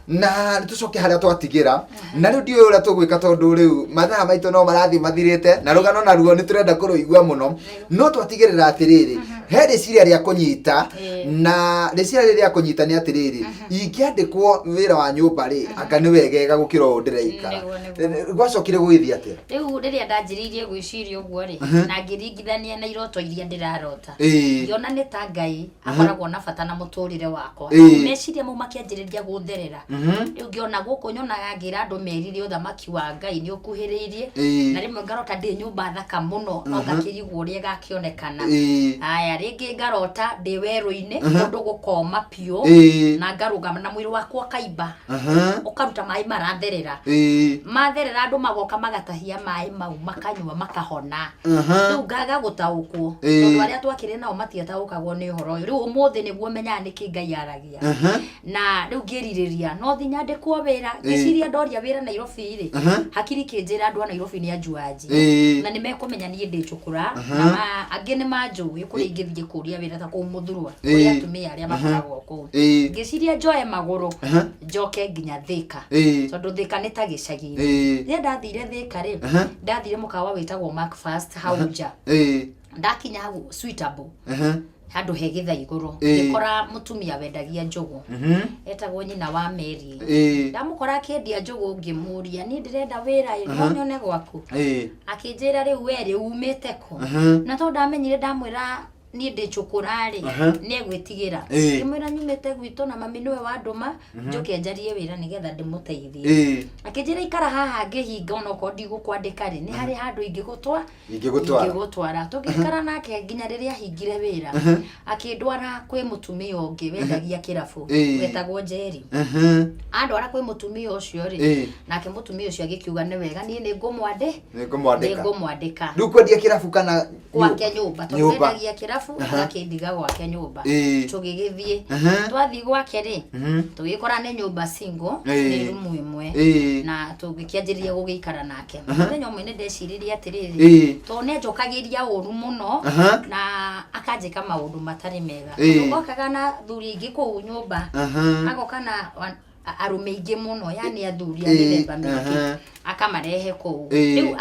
na nĩ tũcoke harĩa twatigĩra, na rĩu ndiũĩ ũrĩa tũgwĩka tondũ rĩu mathaa maitũ no marathiĩ mathirĩte, na rũgano naruo nĩ tũrenda kũrũigua mũno. No twatigĩrĩra atĩrĩrĩ, he rĩciria rĩa kũnyita, na rĩciria rĩrĩ rĩa kũnyita nĩ atĩrĩrĩ, ingĩandĩkwo wĩra wa nyũmba rĩ, anga nĩ wegega gũkĩra ũũ ndĩraikara. Nĩguo, nĩguo. Gwacokire gũgĩthiĩ atĩa? Rĩu rĩrĩa ndanjĩrĩirie gwĩciria ũguo rĩ, na ngĩringithania na iroto iria ndĩrarota, ngĩona nĩ ta Ngai akoragwo na bata na mũtũrĩre wakwa. Meciria mau makĩanjĩrĩria gũtherera. Rĩu ngĩona gũkũ nyonaga ngĩra andũ merire ũthamaki wa Ngai nĩ ũkuhĩrĩirie, na rĩmwe ngarota ndĩ nyũmba thaka mũno, no ngakĩrigwo ũrĩa ĩgakĩonekana. Aya, rĩngĩ ngarota ndĩ werũ-inĩ, kũndũ gũkoma biũ, na ngarũgama na mwĩrĩ wakwa ũkaimba, ũkaruta maĩ maratherera. Matherera andũ magoka magatahia maĩ mau makanyua makahona. Rĩu ngaga gũtaũkwo, tondũ arĩa twakĩrĩ nao matiataũkagwo nĩ ũhoro ũyũ. Rĩu ũmũthĩ nĩguo menyaga nĩkĩ Ngai aragia. Na rĩu ngĩrirĩria no thiĩ nyandĩkwo wĩra, ngĩciria ndoria wĩra Nairobi rĩ, hakiri kĩnjĩra andũ a Nairobi nĩ anjuanji, na nĩ mekũmenya niĩ ndĩ njũkũra, na angĩ nĩ manjũĩ kũrĩa ingĩthiĩ kũria wĩra ta kũu Mũthurwa, kũrĩ atumia arĩa makoragwo kũu. Ngĩciria njoe magũrũ njoke nginya Thĩka, tondũ Thĩka nĩ ta gĩcagi-inĩ. Rĩrĩa ndathire Thĩka rĩ, ndathire mũkawa wĩtagwo Macfast hau nja. Ndakinya hau suitable, handũ he gĩtha igũrũ, ngĩkora mũtumia wendagia njũgũ, etagwo nyina wa Mary. Ndamũkora akĩendia njũgũ, ngĩmũria, niĩ ndĩrenda wĩra ĩ, no nyone gwaku? Akĩnjĩra, rĩu we rĩ, umĩte kũ? Na tondũ ndamenyire ndamwĩra niĩ ndĩ cũkũra rĩ, nĩ egwĩtigĩra. Ngĩmwĩra nyumĩte gwitũ na mami nĩwe wandũma njoke njarie wĩra nĩgetha ndĩmũteithie. Akĩnjĩra ikara haha ngĩhinga, onokorwo ndigũkwandĩka rĩ, nĩ harĩ handũ ingĩgũtwa Ingĩgũtwara. Ingĩgũtwara. Tũgĩikara nake nginya rĩrĩa ahingire wĩra, akĩndwara kwĩ mũtumia ũngĩ wendagia kĩrabu, wetagwo Njeri. Andwara kwĩ mũtumia ũcio rĩ, nake mũtumia ũcio agĩkiuga nĩ wega, niĩ nĩ ngũmwandĩ Nĩngũmwandĩka. Nĩngũmwandĩka. Rĩu kwendia kĩrabu kana gwake nyũmba, tondũ Nyũmba. wendagia kĩrabu, agakĩndiga gwake nyũmba. Tũgĩgĩthiĩ. Twathiĩ gwake rĩ, tũgĩkora nĩ nyũmba single, nĩ rumu ĩmwe, na tũgĩkĩanjĩrĩria gũgĩikara nake. Mũthenya ũmwe nĩ ndeciririe atĩrĩrĩ, tondũ nĩ anjokagĩria ũru mũno, na akanjĩka maũndũ matarĩ mega. Tondũ okaga na athuri aingĩ kũu nyũmba, agoka na arũme aingĩ mũno, yani athuri a mĩthemba mĩingĩ, akamarehe kũu. Rĩu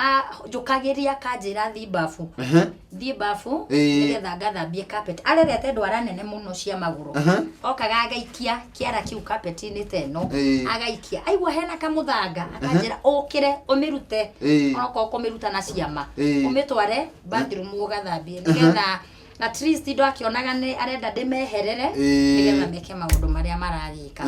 njũkagĩria akanjĩra thiĩ babu, thiĩ babu nĩgetha ngathambie carpet. Arerete ndwara nene mũno cia magũrũ. Okaga agaikia kĩara kĩu carpet-inĩ ta ĩno, agaikia, aigua hena kamũthanga, akanjĩra ũkĩre ũmĩrute, onokorwo kũmĩruta na ciama, ũmĩtware bathroom ũgathambie, nĩgetha at least ndo akĩonaga nĩ arenda ndĩmeherere, nĩgetha meke maũndũ marĩa maragĩka.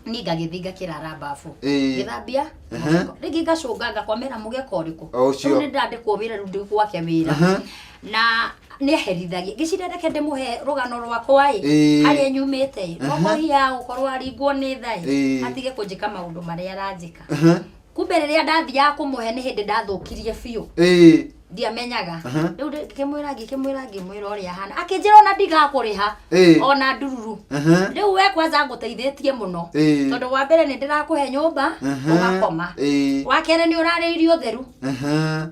Niĩ ngagĩthiĩ ngakĩrara babu, ngĩthambia mũgeka. Rĩngĩ ngacũnga ngakomera mũgeka ũrĩkũ? O ũcio. Rĩu nĩ ndandĩkwo wĩra, rĩu ndĩ gwake wĩra, na nĩ aherithagia. Ngĩciria reke ndĩmũhe rũgano rwakwa ĩ, harĩa nyumĩte ĩ, okohia gũkorwo aringwo nĩ tha ĩ, atige kũnjĩka maũndũ marĩa aranjĩka. Kumbe rĩrĩa ndathiaga kũmũhe nĩ hĩndĩ ndathũkirie biũ. Ndiamenyaga. Rĩu ngĩkĩmwĩra ngĩmwĩra ũrĩa ahana, akĩnjĩra ona ndigakũrĩha ona ndururu. Rĩu we kwanza ngũteithĩtie mũno, tondũ wa mbere nĩ ndĩrakũhe nyũmba ũgakoma, wa kerĩ nĩ ũrarĩa irio theru,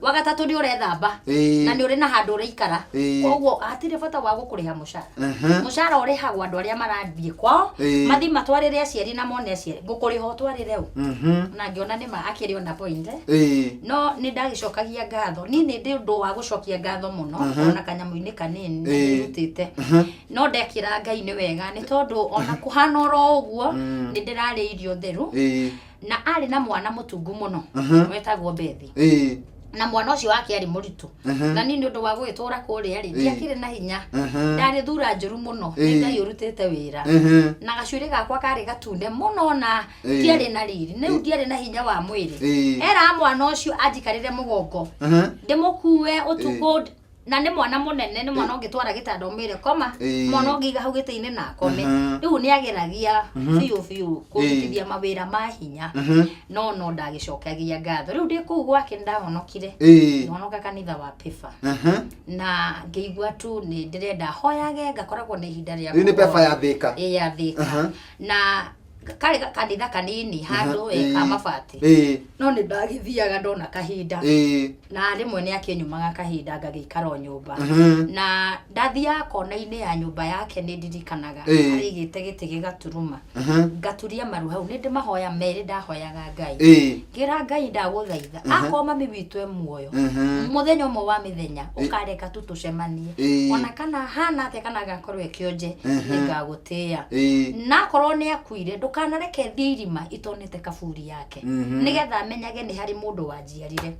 wa gatatũ nĩ ũrethamba, na nĩ ũrĩ na handũ ũraikara. Koguo hatirĩ bata wa gũkũrĩha mũcara. Mũcara ũrĩhagwo andũ arĩa marathiĩ kwao, mathiĩ matwarĩre aciari na mone aciari. Ngũkũrĩha ũtwarĩre ũ? Na ngĩona nĩ ma akĩrĩ ona point, eh? No nĩ ndagĩcokagia ngatho. Niĩ nĩ ndĩ ũndũ wa gũcokia ngatho mũno, ona kanyamũ-inĩ kanini nĩ ndĩrutĩte, no ndekĩra Ngai nĩ wega, nĩ tondũ ona kũhana oro ũguo nĩ ndĩrarĩa irio theru. Na arĩ na mwana mũtungu mũno wetagwo Bethi. Na mwana ũcio wake arĩ mũritũ. Na niĩ nĩ ũndũ wa gũgĩtũra kũrĩa rĩ, ndiakĩrĩ na hinya. Ndarĩ thura njũru mũno, nĩ Ngai ũrutĩte wĩra. Na gacuĩrĩ gakwa karĩ gatune mũno na ndiarĩ na riri, rĩu ndiarĩ na hinya wa mwĩrĩ. Era mwana ũcio anjikarĩre mũgongo, ndĩmũkue ũtukũ, na nĩ mwana mũnene, nĩ mwana ũngĩtwara gĩtanda ũmwĩre koma, mwana ũngĩiga hau gĩtĩ-inĩ na akome. Rĩu nĩ ageragia biũ biũ kũrutithia mawĩra ma hinya, no ndagĩcokagia ngatho. Rĩu ndĩ kũu gwake nĩ ndahonokire, ngĩhonoka kanitha wa Pefa, na ngĩigua tu nĩ ndĩrenda hoyage, ngakoragwo na ihinda rĩa Rĩu nĩ kũhoya. Pefa ya Thĩka? Ĩĩ, ya Thĩka. Na karĩ kanitha kanini handũ ka mabati, no nĩ ndagĩthiaga ndona kahinda, na rĩmwe nĩ akĩnyumaga kahinda ngagĩikara o nyũmba. Na ndathiaga kona-inĩ ya nyũmba yake, nĩ ndirikanaga arĩigĩte gĩtĩ gĩgaturuma, ngaturia maru hau, nĩ ndĩ mahoya merĩ ndahoyaga Ngai. Ngĩra Ngai, ndagũthaitha, akorwo mami witũ e muoyo, mũthenya ũmwe wa mĩthenya ũkareka tu tũcemanie, ona kana hana atĩa, kana agakorwo e kĩonje, nĩngagũtĩĩa. Na akorwo nĩ akuire, ndũkanareke thiĩ irima itonete kaburi yake, nĩgetha menyage nĩ harĩ mũndũ wanjiarire.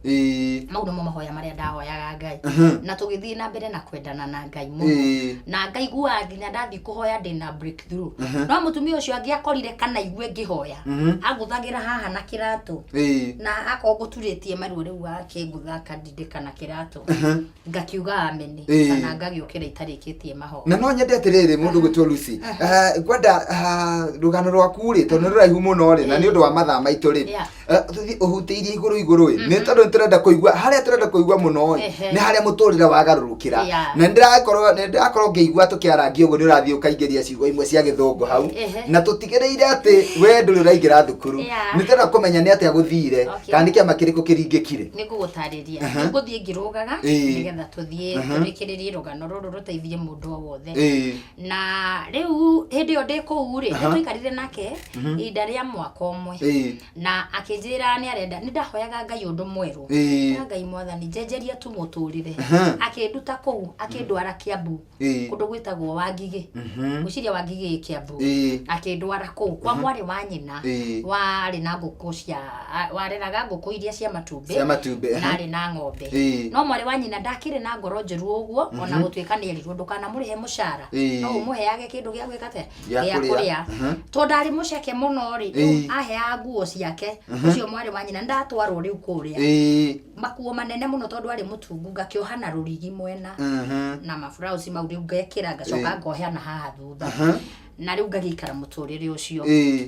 Mau nĩmo mahoya marĩa ndahoyaga Ngai. Na tũgĩthiĩ na mbere na kwendana na Ngai mũno, na ngaiguaga nginya ndathiĩ kũhoya ndĩna breakthrough. No mũtumia ũcio angĩakorire kana igue ngĩhoya, angũthagĩra haha na kĩratũ, na akorwo ngũturĩtie maruo rĩu akĩngũtha akandindĩka na kĩratũ, ngakiuga ameni, kana ngagĩũkĩra itarĩkĩtie mahoya. Na no nyende atĩrĩrĩ, mũndũ gwĩtwo Lucy, ngwenda rũgano rwaku rĩ, tondũ nĩ rũraihu mũno rĩ, na nĩ ũndũ wa mathaa maitũ rĩ, tũthiĩ ũhutĩirie igũrũ igũrũ ĩ, nĩ tondũ nĩ tũrenda kũigua harĩa tũrenda kũigua mũno ĩ, nĩ harĩa mũtũrĩre wagarũrũkĩra. Na nĩ ndĩrakorwo ngĩigua tũkĩarangia ũguo nĩ ũrathiĩ ũkaingĩria ciugo imwe cia gĩthũngũ hau, na tũtigĩrĩire atĩ we ndũrĩ ũraingĩra thukuru. Nĩ tũrenda kũmenya nĩ atĩa gũthire, kana nĩ kĩama kĩrĩkũ kĩringĩkire. Nĩ ngũgũtarĩria, nĩ ngũthiĩ ngĩrũgaga, nĩgetha tũthiĩ tũrĩkĩrĩrie rũgano rũrũ rũteithie mũndũ o wothe. Na rĩu hĩndĩ ĩyo ndĩ kũu rĩ, nĩ twaikarire nake ihinda rĩa mwaka ũmwe, na akĩnjĩra nĩ arenda. Nĩ ndahoyaga Ngai ũndũ mwerũ. Na Ngai mwathani, njenjeria tu mũtũrĩre. Akĩnduta kũu, akĩndwara Kiambu, kũndũ gwĩtagwo Wangigĩ. Ngwĩciria Wangigĩ ĩ Kiambu. Akĩndwara kũu kwa mwarĩ wa nyina warĩ na ngũkũ cia wareraga ngũkũ iria cia matumbĩ. Cia matumbĩ, Na arĩ na ng'ombe. No mwarĩ wa nyina ndakĩrĩ na ngoro njũru ũguo, ona gũtuĩka nĩ erirwo ndũkanamũrĩhe mũcara, no ũmũheage kĩndũ gĩa gwĩka atĩa? Gĩa Gĩa kũrĩa. kũrĩa. Tondũ ndarĩ mũceke mũno rĩ, rĩu aheaga nguo ciake ũcio mwarĩ wa nyina. Ndatwarwo rĩu kũrĩa, makuo manene mũno, tondũ arĩ mũtungu, ngakĩoha na rũrigi mwena, na maburauci mau rĩu ngekĩra, ngacoka ngohea na haha thutha, na rĩu ngagĩikara mũtũrĩre ũcio.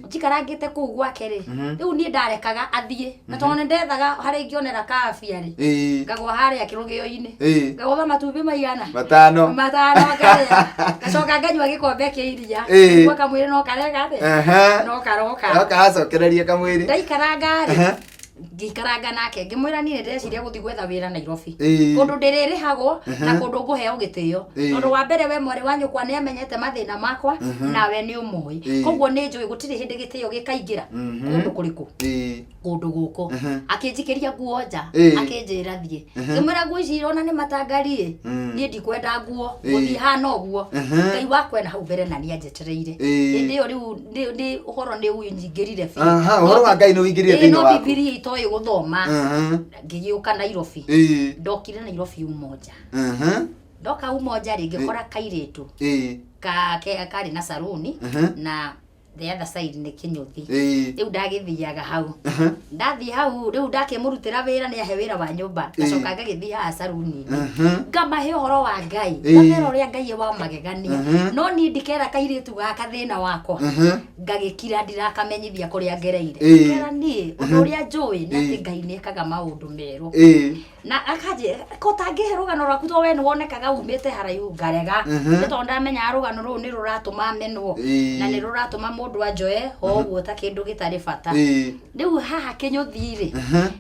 Njikarangĩte kũu gwake rĩ, rĩu niĩ ndarekaga athiĩ, na tondũ nĩ ndethaga harĩa ingĩonera kabia rĩ, ngagwa harĩa kĩrũgĩo-inĩ, ngagũtha matumbĩ maigana? 5. 5 ngarĩa, ngacoka nganyua gĩkombe kĩa iria. Nĩguo kamwĩrĩ no kareka atĩa? No karoka. No karacokereria kamwĩrĩ. Ndaikaranga rĩ, ngĩikaranga nake, ngĩmwĩra niĩ nĩndĩreciria gũthiĩ gwetha wĩra Nairobi, kũndũ ndĩrĩrĩhagwo na kũndũ ngũheo gĩtĩo, tondũ wa mbere we mwarĩ wa nyũkwa nĩ amenyete mathĩna makwa, nawe nĩ ũmoĩ, koguo nĩ njũĩ gũtirĩ hĩndĩ gĩtĩo gĩkaingĩra kũndũ kũrĩkũ, kũndũ gũkũ. Akĩnjikĩria nguo nja, akĩnjĩra thiĩ. Ngĩmwĩra nguo ici irona nĩ matangari-ĩ, niĩ ndikwenda nguo, gũthiĩ hana ũguo. Ngai wakwa ena hau mbere na nĩ anjetereire. Hĩndĩ ĩyo rĩu nĩ ũhoro nĩ ũnyingĩrire biũ. Aha, ũhoro wa Ngai nĩ ũingĩrire thĩinĩ no waku. Bibilia itoĩ gũthoma. Ngĩgĩũka Nairobi. Ndokire Nairobi Umoja. Ndoka Umoja rĩ, ngĩkora kairĩtu karĩ na saruni, na the other side nĩ kĩnyũthi. Rĩu ndagĩthiaga hau, ndathiĩ hau rĩu ndakĩmũrutĩra wĩra, nĩ ahe wĩra wa nyũmba, ngacoka ngagĩthiĩ haha saruni-inĩ, ngamahe ũhoro wa Ngai, ngamera ũrĩa Ngai wa magegania. No niĩ ndikera kairĩtu gaka thĩna wakwa, ngagĩkira, ndirakamenyithia kũrĩa ngereire. Ngera niĩ ũndũ ũrĩa njũĩ nĩ atĩ Ngai nĩ ekaga maũndũ merũ. Na akanjĩra ko tangĩhe rũgano rwaku, to we nĩ wonekaga umĩte haraihu. Ngarega, nĩ tondũ ndamenyaga rũgano rũu nĩ rũratũma menwo, na nĩ rũratũma mũndũ anjoe o ũguo ta kĩndũ gĩtarĩ bata. Rĩu haha kĩnyũthi rĩ,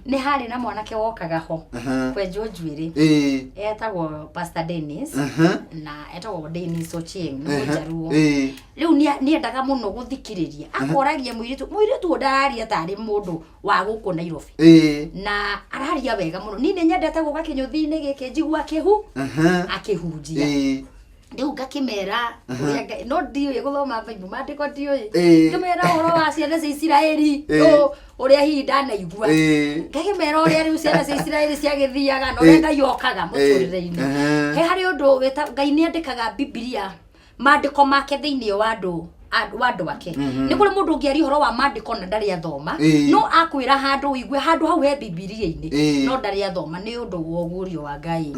nĩ harĩ na mwanake wokaga ho kwenjwo njuĩrĩ, etagwo Pastor Dennis, na etagwo Dennis Ochieng, nĩ mũnjaruo. Rĩu nĩendaga mũno gũthikĩrĩria, akoragia mũirĩtu, mũirĩtu ũyũ ndararia tarĩ mũndũ wa gũkũ Nairobi, na araria wega mũno. Niĩ nĩ nyendete gũka kĩnyũthi-inĩ gĩkĩ njigua akĩhunjia. Rĩu ngakĩmera ũrĩa no ndiũĩ gũthoma Bible, maandĩko ndiũĩ. Ngĩmera ũhoro wa ciana cia Isiraeli, ũrĩa hihi ndanaigua. Ngakĩmera ũrĩa rĩu ciana cia Isiraeli ciagĩthiaga na ũrĩa Ngai okaga mũtũrĩre-inĩ. He harĩ ũndũ wĩta Ngai nĩ andĩkaga Bibilia maandĩko make thĩinĩ wa andũ wa andũ ake. Nĩ kũrĩ mũndũ ũngĩaria ũhoro wa maandĩko na ndarĩ athoma, no akwĩra handũ ũigue handũ hau he Bibilia-inĩ, no ndarĩ athoma, nĩ ũndũ wa ũguũrio wa Ngai.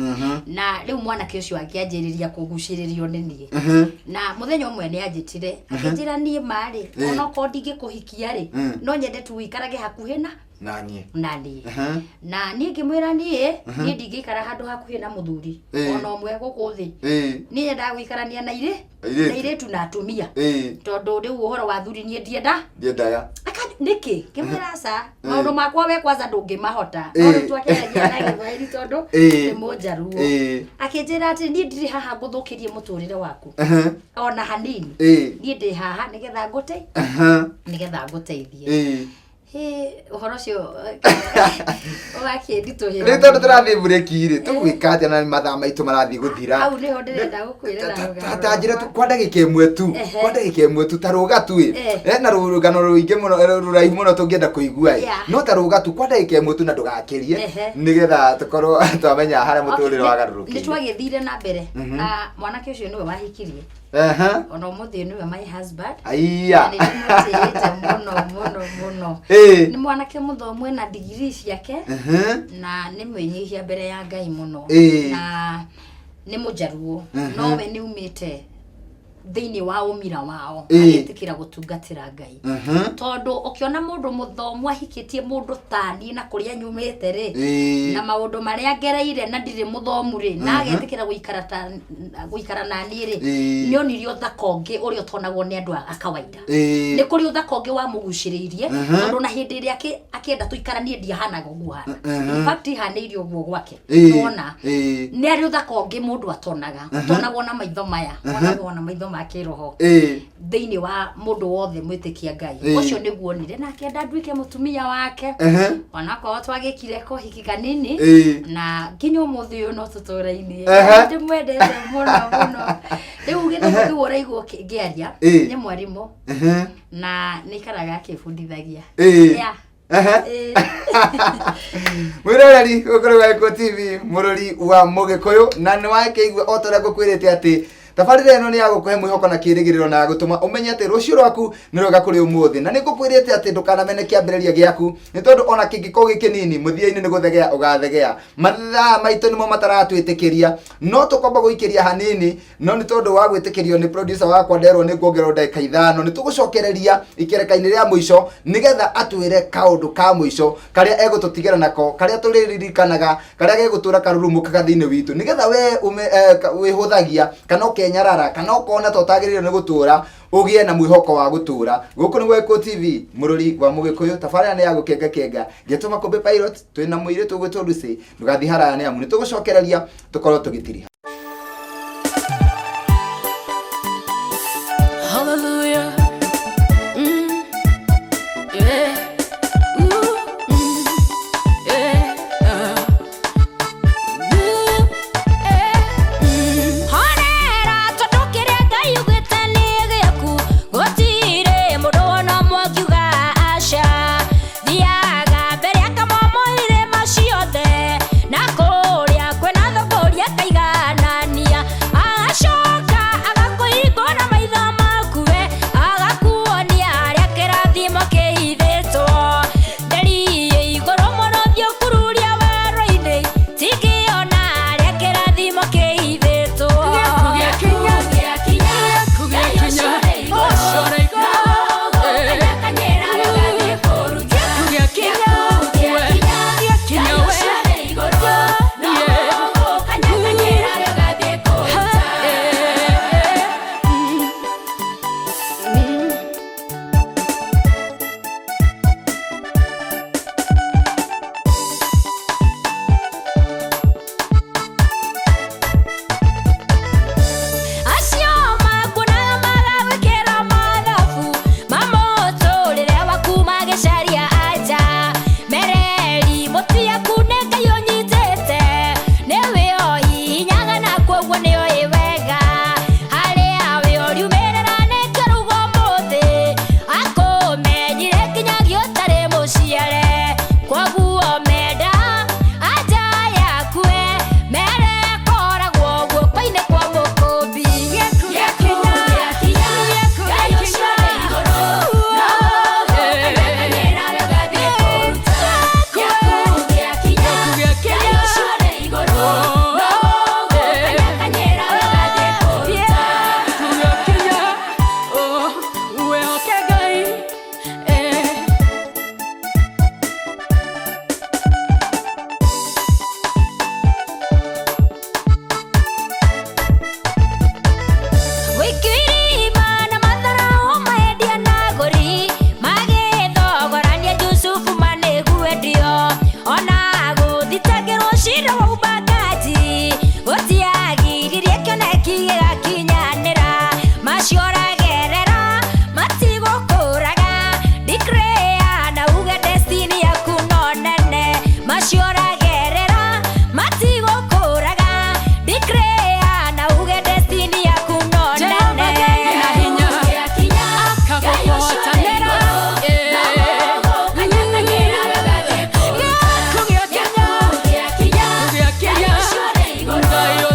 Na rĩu mwanake ũcio akĩanjĩrĩria kũgucĩrĩrio nĩ niĩ. Na mũthenya ũmwe nĩ anjĩtire, akĩnjĩra niĩ marĩ onokorwo ndingĩkũhikia rĩ, no nyende tu ũikarage hakuhĩ na naniĩ. Na niĩ. Na niĩ ngĩmwĩra niĩ ndingĩikara handũ hakuhĩ na mũthuri ona ũmwe gũkũ thĩ. Niĩ nyendaga gũikarania na irĩ Airĩtu. Na airĩtu na atumia, tondũ rĩu ũhoro wa thuri niĩ ndienda. Ndiendaga. Nĩkĩ? Ngĩmwĩra aca, maũndũ makwa we kwanza ndũngĩmahota. No rĩu twakĩaragia na Gĩthwaĩri tondũ nĩ Mũnjaruo. Akĩnjĩra atĩ niĩ ndirĩ haha ngũthũkĩrie mũtũrĩre waku ona hanini. Niĩ ndĩ haha nĩgetha ngũte nĩgetha ngũteithie. Hĩ, ũhoro ũcio ũgakĩnditũhĩra. Rĩu tondũ tũrathiĩ bureki rĩ, tũgwĩka atĩa na mathaa maitũ marathiĩ gũthira? Hau nĩho ndĩrenda gũkwĩrĩra rũgano Ta njĩra tu rwakwa. kwa ndagĩka ĩmwe tu. Kwa ndagĩka ĩmwe tu, ta rũga tu ĩ. Na rũgano rũingĩ mũno, rũraihu mũno tũngĩenda kũigua ĩ. No ta rũga tu kwa ndagĩka ĩmwe tu na ndũgakĩrie, nĩgetha tũkorwo twamenya harĩa mũtũrĩre Nĩ wagarũrũkĩire. twagĩthire na mbere. Ah, mwanake ũcio nĩwe wahikirie. Ona ũmũthĩ nĩwe my husband. Aiya. Na nĩ ndĩmũtĩĩte mũno mũno mũno. Nĩ mwanake mũthomu, ena digirii ciake, na nĩ mwĩnyihia mbere ya Ngai mũno. Na nĩ Mũjaruo, no we nĩ umĩte thĩinĩ wa ũmira wao, agĩtĩkĩra gũtungatĩra Ngai. Tondũ ũkĩona mũndũ mũthomu ahikĩtie mũndũ taniĩ na kũrĩa nyumĩte rĩ, na maũndũ marĩa ngereire na ndirĩ mũthomu rĩ, na agetĩkĩra gũikara ta gũikara na niĩ rĩ, nĩ onirie ũthaka ũngĩ ũrĩa ũtonagwo nĩ andũ a kawaida. Nĩ kũrĩ ũthaka ũngĩ wamũgucĩrĩirie, tondũ na hĩndĩ ĩrĩa akĩenda tũikaranie ndiahanaga ũguo hana. In fact, ihanĩire ũguo gwake. Nĩwona? Nĩ arĩ ũthaka ũngĩ mũndũ atonaga, ũtonagwo na maitho maya, wonagwo na maitho ma kĩroho thĩinĩ wa mũndũ wothe mwĩtĩkia Ngai. Ũcio nĩguo onire na akĩenda nduĩke mũtumia wake, onakorwo twagĩkire kohiki kanini, na nginya ũmũthĩ ũyũ no tũtũrainie. Ndĩmwendete mũno mũno. Rĩu gĩthomo kĩu ũraigua ngĩaria, nĩ mwarimũ na nĩ ikaraga akĩbundithagia. Yeah. Mwĩroreri gũkũ wa Gĩkũyũ TV, mũrori wa Mũgĩkũyũ, na nĩ wakĩigua o ta ũrĩa ngũkwĩrĩte atĩ tabarĩra ĩno nĩ ya gũkũhe mwĩhoko na kĩĩrĩgĩrĩro na gũtũma ũmenye atĩ rũciũ rwaku nĩ rwega kũrĩ ũmũthĩ. Na nĩ ngũkwĩrĩte atĩ ndũkanamene kĩambĩrĩria gĩaku, nĩ tondũ ona kĩngĩkorwo gĩ kĩnini, mũthia-inĩ nĩ gũthegea ũgathegea. Mathaa maitũ nĩmo mataratwĩtĩkĩria, no tũkwamba gũikĩria hanini, no nĩ tondũ wa gwĩtĩkĩrio nĩ producer wakwa nderwo nĩ nguongererwo ndagĩka 5, nĩ tũgũcokereria ikereka-inĩ rĩa mũico nĩgetha atwĩre kaũndũ ka mũico karĩa egũtũtigĩra nako, karĩa tũrĩririkanaga, karĩa gegũtũra karurumũkaga thĩinĩ witũ, nĩgetha we wĩhũthagia kana ũkenyarara kana ũkona ta ũtagĩrĩirwo nĩ gũtũra, ũgĩe na mwĩhoko wa gũtũra. Gũkũ nĩ Gĩkũyũ TV, mũrori wa Mũgĩkũyũ, tabarĩra nĩ ya gũkenga kenga. Ngĩtwo Makũmbĩ Pilot, twĩna mũirĩtu ũgwĩtwo Lucy. Ndũgathiĩ haraya nĩ amu nĩ tũgũcokereria tũkorwo tũgĩtiriha. Hallelujah. Yeah. Ooh, yeah. Ooh, yeah. Horera tondũ kĩrĩa Ngai augĩte nĩ gĩaku, gũtirĩ mũndũ ona ũmwe ũngiuga aca. Thiaga mbere akamomoire maciothe, na kũrĩa kwĩna thũkũri akaiga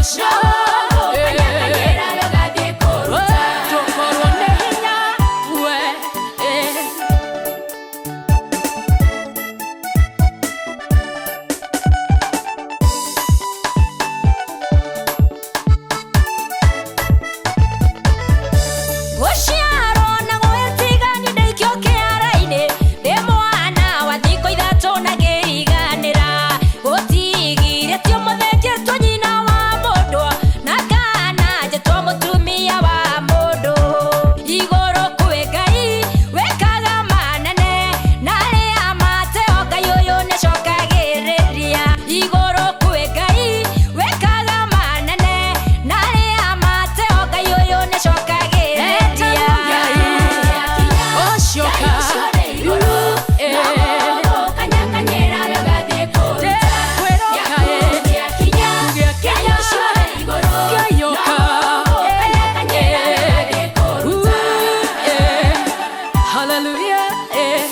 ũcio Tũkorwo nĩ hinya we eh. Gũciarwo na gwĩtigani ndaikio kĩara-inĩ ndĩ mwana wa thikũ ithatũ na ngĩriganĩra gũtigirĩtio mũthĩnjĩtwo nyina wa mũndũ na kana njĩtwo mũtumia wa mũndũ igũrũ kwĩ Ngai wĩkaga manene na arĩa mateo Ngai ũyũ nĩacokagĩrĩria igũrũ kwĩ Ngai wĩkaga manene na arĩa mateo Ngai ũyũ nĩacokagĩrĩria Ũcioka Hallelujah, eh,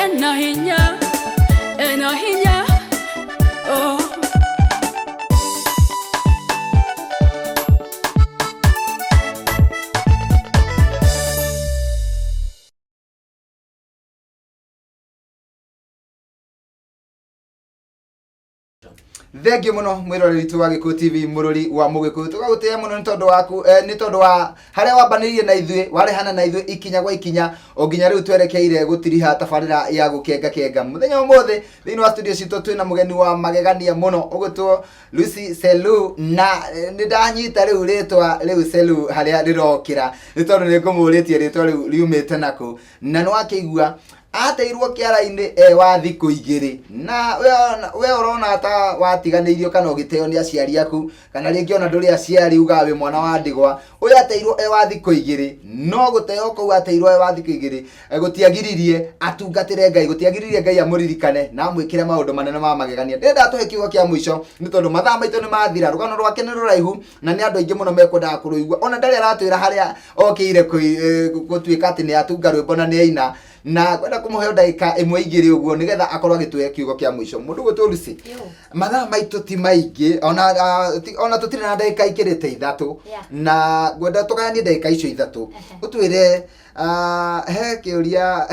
ena hinya, ena hinya, oh. Thengiå må no mwä roreri witå wa Gä kå TV må rå ri wa må gä kå yå tå gagå tä a må no nä tondå waku nä tondå wa harĩa wambanä na ithuä warehana na ithuä ikinya gwa ikinya o nginya rä u twerekeire gå tiriha tabarä ra ya gå kenga kenga må thenya å må thä thä inä wa studio citå twä na må geni wa magegania må no å gwä two Lucy Selu na nä ndanyita rä u rä twa rä u Selu harä a rä rokä ra nä tondå nä ngå må rä tie rä twa rä u riumä te nakå na nä wakä igua ateirwo kĩara-inĩ e wa thikũ igĩrĩ na we ũrona ta watiganĩirio kana ũgĩteo nĩ aciari aku kana rĩngĩ ona ndũrĩ aciari ugaga wĩ mwana wa ndigwa ũyũ ateirwo e wa thikũ igĩrĩ no gũteo kũu ateirwo e wa thikũ igĩrĩ gũtiagiririe atungatĩre Ngai gũtiagiririe Ngai amũririkane na amwĩkĩre maũndũ manene ma magegania ndĩrenda tũhe kiugo kĩa mũico nĩ tondũ mathaa maitũ nĩ mathira rũgano rwake nĩ rũraihu na nĩ andũ aingĩ mũno mekwendaga kũrũigua ona ndarĩ aratwĩra harĩa okĩire gũtuĩka atĩ nĩ atunga rwĩmbo na nĩ aina na kwenda kũmũhe ndagĩka ĩmwe igĩrĩ ũguo nĩgetha akorwo agĩtũhe kiugo kĩa mũico mũndũ gwĩtwo Lucy Yo. mathaa maitũ ti maingĩ ona ona tũtirĩ na ndagĩka ikĩrĩte ithatũ Yeah. na ngwenda tũgayanie ndagĩka icio ithatũ ũtwĩre he kĩũria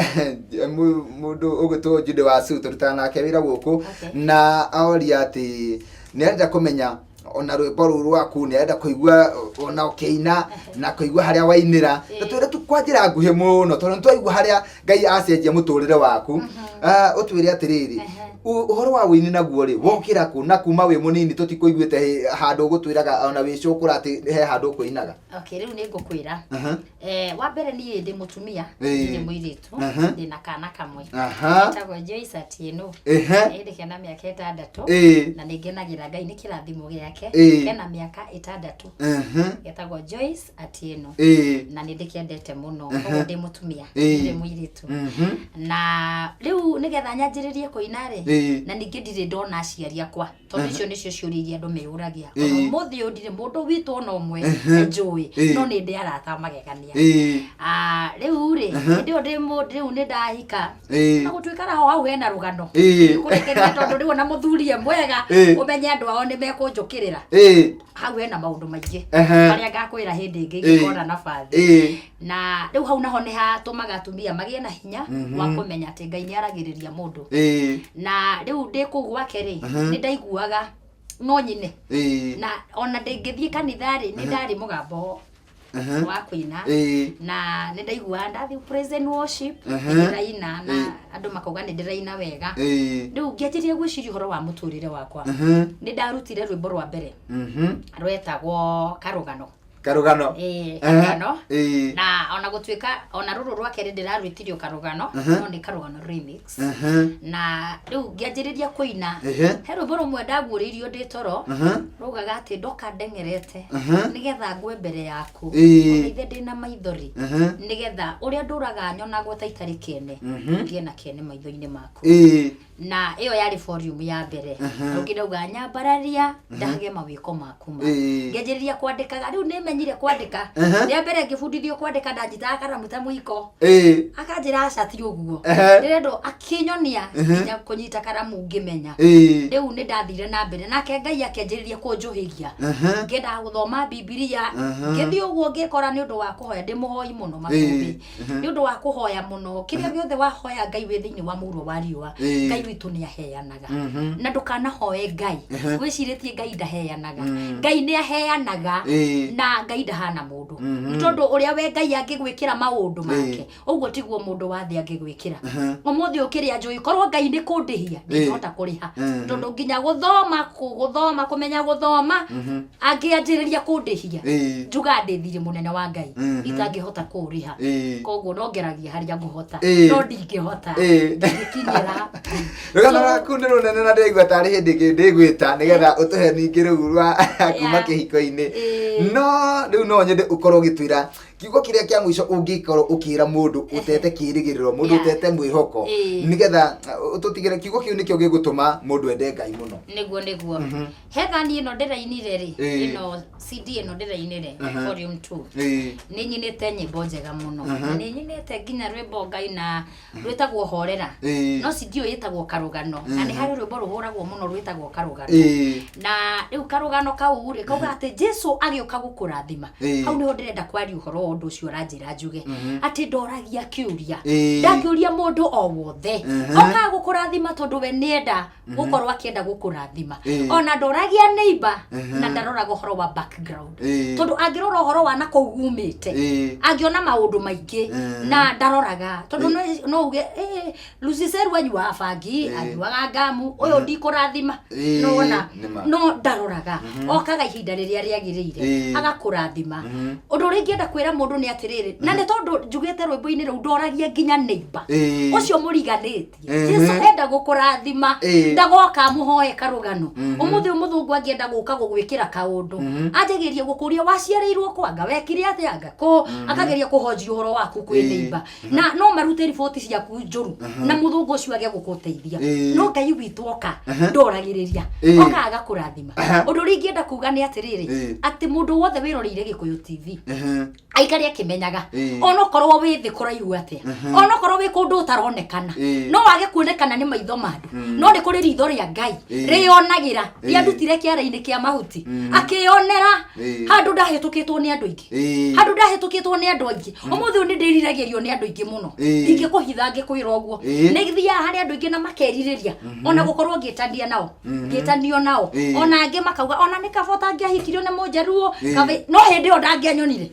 mũndũ ũgwĩtwo Jude Wacu tũrutaga nake wĩra gũkũ Okay. na oria atĩ nĩ arenda kũmenya ona rwĩmbo rũu rwaku nĩ arenda kũigua ona ũkĩina na kũigua harĩa wainĩra Ĩĩ. ta twĩre tu kwa njĩra nguhĩ mũno tondũ nĩ twaigua harĩa Ngai acenjia mũtũrĩre waku ũtwĩre atĩrĩrĩ ũhoro wa wĩini naguo rĩ wokĩra kũ na kuma wĩ mũnini tũtikũiguĩte handũ ũgũtwĩraga ona wĩ cũkũra atĩ he handũ ũkũinaga Okay, rĩu nĩ ngũkwĩra Aha. Wa mbere niĩ ndĩ mũtumia Ĩĩ. ndĩ mũirĩtu Aha. ndĩ na kana kamwe Aha. getagwo Joyce Atieno Ehe. ĩndĩ kena mĩaka ĩtandatũ Ĩĩ. na nĩ ngenagĩra Ngai nĩ kĩrathimo gĩake Ĩĩ. kena mĩaka ĩtandatũ Mhm. getagwo Joyce Atieno Ĩĩ. na nĩ ndĩkĩendete mũno koguo ndĩ mũtumia Ĩĩ. ndĩ mũirĩtu Mhm. Na rĩu nĩgetha nyanjĩrĩrie kũina rĩ Ĩĩ. na ningĩ ndirĩ ndona aciari akwa tondũ icio nĩcio ciũria iria andũ meyũragia Ĩĩ. ona ũmũthĩ ũyũ ndirĩ mũndũ witũ ona ũmwe njũĩ Ĩĩ. no nĩ ndĩ arata magegania Ĩĩ. Rĩu rĩ hĩndĩ ĩyo ndĩ mũndũ rĩu nĩ ndahika Ĩĩ. na gũtuĩka raho hau hena rũgano Ĩĩ. kũrekeria tondũ rĩu ona mũthuri e mwega Ĩĩ. ũmenye andũ ao nĩ mekũnjũkĩrĩra Ĩĩ. hau hena maũndũ maingĩ Ehe. marĩa ngakwĩra hĩndĩ ĩngĩ Ĩĩ. ingĩkona nabathi Ĩĩ. Na rĩu hau naho nĩ hatũmaga atumia magĩe na hinya wa kũmenya atĩ Ngai nĩ aragĩrĩria mũndũ Ĩĩ. Na rĩu ndĩ kũu gwake rĩ nĩ ndaiguaga no nyine Ĩĩ. Na ona ndĩngĩthiĩ kanitha rĩ nĩ ndarĩ mũgambo wa kũina Ĩĩ. Na nĩ ndaiguaga ndathiĩ praise and worship Mhm. nĩ ndĩraina na Ĩĩ. andũ makauga nĩ ndĩraina wega Ĩĩ. rĩu ngĩanjĩrĩria gwĩciria ũhoro wa mũtũrĩre wakwa Mhm. nĩ ndarutire rwĩmbo rwa mbere Mhm. rwetagwo karũgano Karũgano. Ĩĩ, karũgano Ĩĩ. Na ona gũtuĩka ona rũrũ rwa kerĩ ndĩrarwĩtirio karũgano no nĩ karũgano remix Mhm. Na rĩu ngĩanjĩrĩria kũina Ehe. he rwĩmbo rũmwe ndaguũrĩirio ndĩ toro Mhm. raugaga atĩ ndoka ndeng'erete Mhm. nĩgetha ngwe mbere yaku Ĩĩ. ona ithe ndĩna maithori Mhm. nĩgetha ũrĩa ndũraga nyonagwo ta itarĩ kĩene Mhm. ngĩe na kĩene maitho-inĩ maku Ĩĩ. Na ĩyo yarĩ volume ya mbere. Rũngĩ ndauga nyambararia ndahage mawĩko maku ma. Ngĩanjĩrĩria kwandĩkaga, rĩu nĩmenyire kwandĩka. Rĩa mbere ngĩbundithio kwandĩka ndanyitaga karamu ta mũiko. Akanjĩra aca ti ũguo. Ndĩrendwo akĩnyonia nginya kũnyita karamu ngĩmenya. Rĩu nĩ ndathire na mbere nake Ngai akĩanjĩrĩria kũnjũhĩgia. Ngĩendaga gũthoma Bibilia. Ngĩthiĩ ũguo ngĩkora nĩ ũndũ wa kũhoya ndĩ mũhoi mũno makũmbĩ. Nĩ ũndũ wa kũhoya mũno kĩrĩa gĩothe wahoya Ngai wĩ thĩinĩ wa mũhuro wa riũa, Ngai witũ nĩ aheanaga. Na ndũkanahoe Ngai wĩcirĩtie Ngai ndaheanaga. Ngai nĩ aheanaga. Na Ngai ndahana mũndũ. Nĩ tondũ ũrĩa we Ngai angĩgwĩkĩra maũndũ make, ũguo tiguo mũndũ wa thĩ angĩgwĩkĩra. Ũmũthĩ ũkĩrĩa njũĩ, korwo Ngai nĩ kũndĩhia, ndingĩhota kũrĩha. Tondũ nginya gũthoma, gũthoma, kũmenya gũthoma, angĩanjĩrĩria kũndĩhia, njuga ndĩ thirĩ mũnene wa Ngai, itangĩhota kũũrĩha. Koguo no ngeragia harĩa ngũhota, no ndingĩhota, ndingĩkinyĩra. Rũgano rwaku nĩ rũnene na ndĩraigua tarĩ hĩndĩ ĩngĩ ndĩgwĩta nĩgetha ũtũhe ningĩ rĩu rwa kuma kĩhiko-inĩ. No rĩu no nyende ũkorwo ũgĩtwĩra kiugo kĩrĩa kĩa mũico ũngĩkorwo ũkĩra mũndũ ũtete kĩĩrĩgĩrĩro, mũndũ ũtete mwĩhoko, nĩgetha ũtũtigĩre kiugo kĩu nĩkĩo gĩgũtũma mũndũ ende Ngai mũno. Nĩguo, nĩguo. He thani ĩno ndĩrainire rĩ, ĩno CD ĩno ndĩrainire, volume 2. Nĩ nyinĩte nyĩmbo njega mũno. Na nĩ nyinĩte nginya rwĩmbo ngaina rwĩtagwo Horera. No CD ĩyo ĩtagwo Karũgano. Na nĩ harĩ rwĩmbo rũhũragwo mũno rwĩtagwo Karũgano. Na rĩu karũgano kau rĩ, kauga atĩ Jesu agĩũka gũkũrathima. Hau nĩho ndĩrenda kwaria ũhoro wa ũndũ ũcio ũranjĩra njuge. Atĩ ndoragia kĩũria. Ndangĩũria mũndũ o wothe. Okaga gũkũrathima tondũ we nĩenda gũkorwo akĩenda gũkũrathima. Ona ndoragia neighbor na ndaroraga ũhoro wa background. Tondũ angĩrora ũhoro wa nakũu umĩte, angĩona maũndũ maingĩ na ndaroraga. Tondũ no uge, Lucifer anyuaga bangi, anyuaga ngamu, ũyũ ndikũrathima. Nĩwona? Nĩma. No ndaroraga. Okaga ihinda rĩrĩa rĩagĩrĩire, agakũrathima. Ũndũ ũrĩa ingĩenda kwĩra mũndũ nĩ atĩrĩrĩ, na nĩ tondũ njugĩte rwĩmbo-inĩ rũu ndoragia nginya neighbor. Ũcio mũriganĩtie. Jesu enda gũkũrathima, ndagoka amũhoe karũgano. Ũmũthĩ ũyũ mũthũngũ angĩenda gũka gũgwĩkĩra kaũndũ, anjagĩria gũkũria waciarĩirwo kwanga, wekire atĩa anga, kũ, akageria kũhonjia ũhoro waku kwĩ neighbor. Na no marute riboti ciaku njũru, na mũthũngũ ũcio age gũgũteithia. No Ngai witũ oka, ndoragĩrĩria. Oka agakũrathima. Ũndũ ũrĩa ingĩenda kuga nĩ atĩrĩrĩ, atĩ mũndũ wothe wĩroreire Gĩkũyũ TV, aikare akĩmenyaga, onokorwo wĩ thĩ kũraihu atĩa, onokorwo wĩ kũndũ ũtaronekana, no wage kuonekana nĩ maitho ma andũ, no nĩ kũrĩ ritho rĩa Ngai rĩyonagĩra. Rĩandutire kĩara-inĩ kĩa mahuti, akĩyonera handũ ndahĩtũkĩtwo nĩ andũ aingĩ, handũ ndahĩtũkĩtwo nĩ andũ aingĩ. Ũmũthĩ ũyũ nĩ ndĩriragĩrio nĩ andũ aingĩ mũno. Ndingĩkũhitha ngĩkwĩra ũguo. Nĩ thiaga harĩ andũ aingĩ na makerirĩria ona gũkorwo ngĩtania nao, ngĩtanio nao. Ona angĩ makauga ona nĩ kaba ũtangĩahikirio nĩ mũnjaruo, no hĩndĩ ĩyo ndangĩanyonire.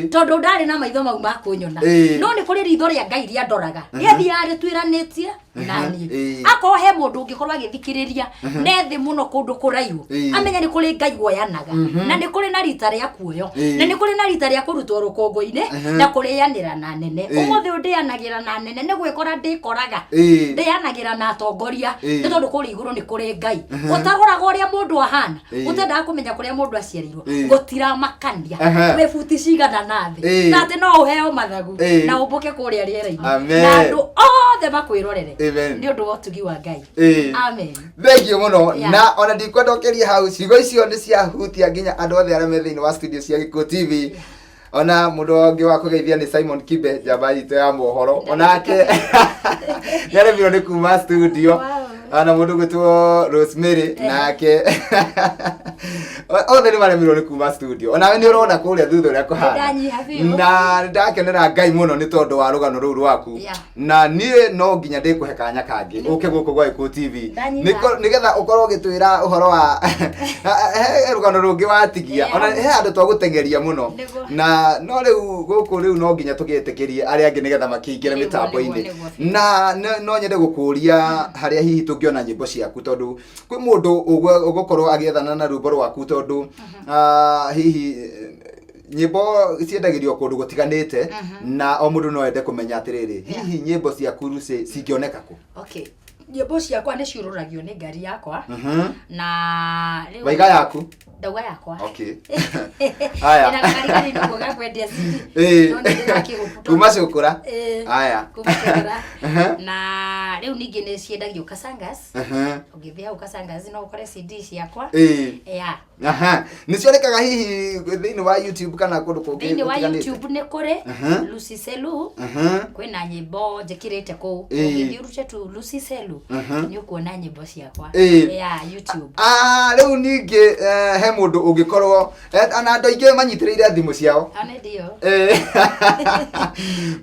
Tondũ ndarĩ na maitho mau ma kũnyona. No nĩ kũrĩ ritho rĩa Ngai rĩandoraga. Rĩathiaga rĩtuĩranĩtie na niĩ. Akorwo he mũndũ ũngĩkorwo agĩthikĩrĩria ne thĩ mũno kũndũ kũraihu, amenye nĩ kũrĩ Ngai woyanaga, na nĩ kũrĩ na rita rĩa kuoyo, na nĩ kũrĩ na rita rĩa kũrutwo rũkũngũ-inĩ na kũrĩanĩra na nene. Ũmũthĩ ũyũ ndĩanagĩra na nene nĩ gwĩkora ndĩkoraga. Ndĩanagĩra na atongoria, nĩ tondũ kũrĩa igũrũ nĩ kũrĩ Ngai ũtaroraga ũrĩa mũndũ ahana, ũtendaga kũmenya kũrĩa mũndũ aciarĩirwo, gũtiramakania wĩ buti cigana na thĩ, na atĩ no ũheo mathagu na ũmbũke kũrĩa rĩera-inĩ na andũ othe makwĩrorere nĩ ũndũ wa ũtugi wa Ngai. Amen. Thengiũ mũno. Na ona ndikwenda ũkĩrie hau, ciugo icio nĩ ciahutia nginya andũ othe arĩa me thĩinĩ wa studio cia Gĩkũyũ TV. Ona mũndũ ũngĩ wa kũgeithia nĩ Simon Kibe, njamba itũ ya mohoro, onake nĩ aremirwo nĩ kuma studio. Ona mũndũ gwĩtwo Rosemary nake, othe nĩ maremirwo nĩ kuma studio. Onawe nĩ ũrona kũrĩa thutha ũrĩa kũhana. Ndanyiha biũ. Na ndakenera Ngai mũno nĩ tondũ wa rũgano rũu rwaku. Na niĩ no nginya ndĩkũhe kanya kangĩ ũke gũkũ gwa Gĩkũyũ TV. Ndanyiha. Nĩgetha ũkorwo ũgĩtwĩra ũhoro wa he rũgano rũngĩ watigia. Ona he andũ twagũteng'eria mũno. Na no rĩu gũkũ rĩu no nginya tũgĩtĩkĩrie arĩa angĩ nĩgetha makĩingĩre mĩtambo-inĩ. Na no nyende gũkũria harĩa hihi tũngĩona nyĩmbo ciaku, tondũ kwĩ mũndũ ũgũkorwo agĩethana na rwĩmbo rwaku, tondũ hihi nyĩmbo ciendagĩrio kũndũ gũtiganĩte, na o mũndũ no ende kũmenya atĩrĩrĩ, hihi nyĩmbo ciaku Lucy cingĩoneka kũ? Okay. Nyĩmbo ciakwa nĩ ciũrũragio nĩ ngari yakwa. Na rĩu Waiga yaku? Ndauga yakwa. Okay. Haya. Ina karigari nĩguo gakwendia CD. Ĩĩ. No nĩ ndĩrakĩgũbuta. Kuma cũkũra. Ĩĩ. Haya. Kuma cũkũra. Na rĩu ningĩ nĩ ciendagio Kasangas. Ũngĩthiĩ hau Kasangas no ũkore CD ciakwa. Ĩĩ. Yeah. Aha. Nĩ cionekaga hihi thĩinĩ wa YouTube kana kũndũ kũngĩ Thĩinĩ wa gũtiganĩte? YouTube nĩ kũrĩ Aha. Lucy Selu. Aha. Kwĩna nyĩmbo njĩkĩrĩte kũu. Ĩĩ. Ũngĩthiĩ ũrute tu Lucy Selu Aha. nĩ ũkuona nyĩmbo ciakwa. Ĩĩ. Yeah, YouTube. Ah, rĩu ningĩ he mũndũ ũngĩkorwo na andũ aingĩ manyitĩrĩire thimũ ciao. Ona ndio.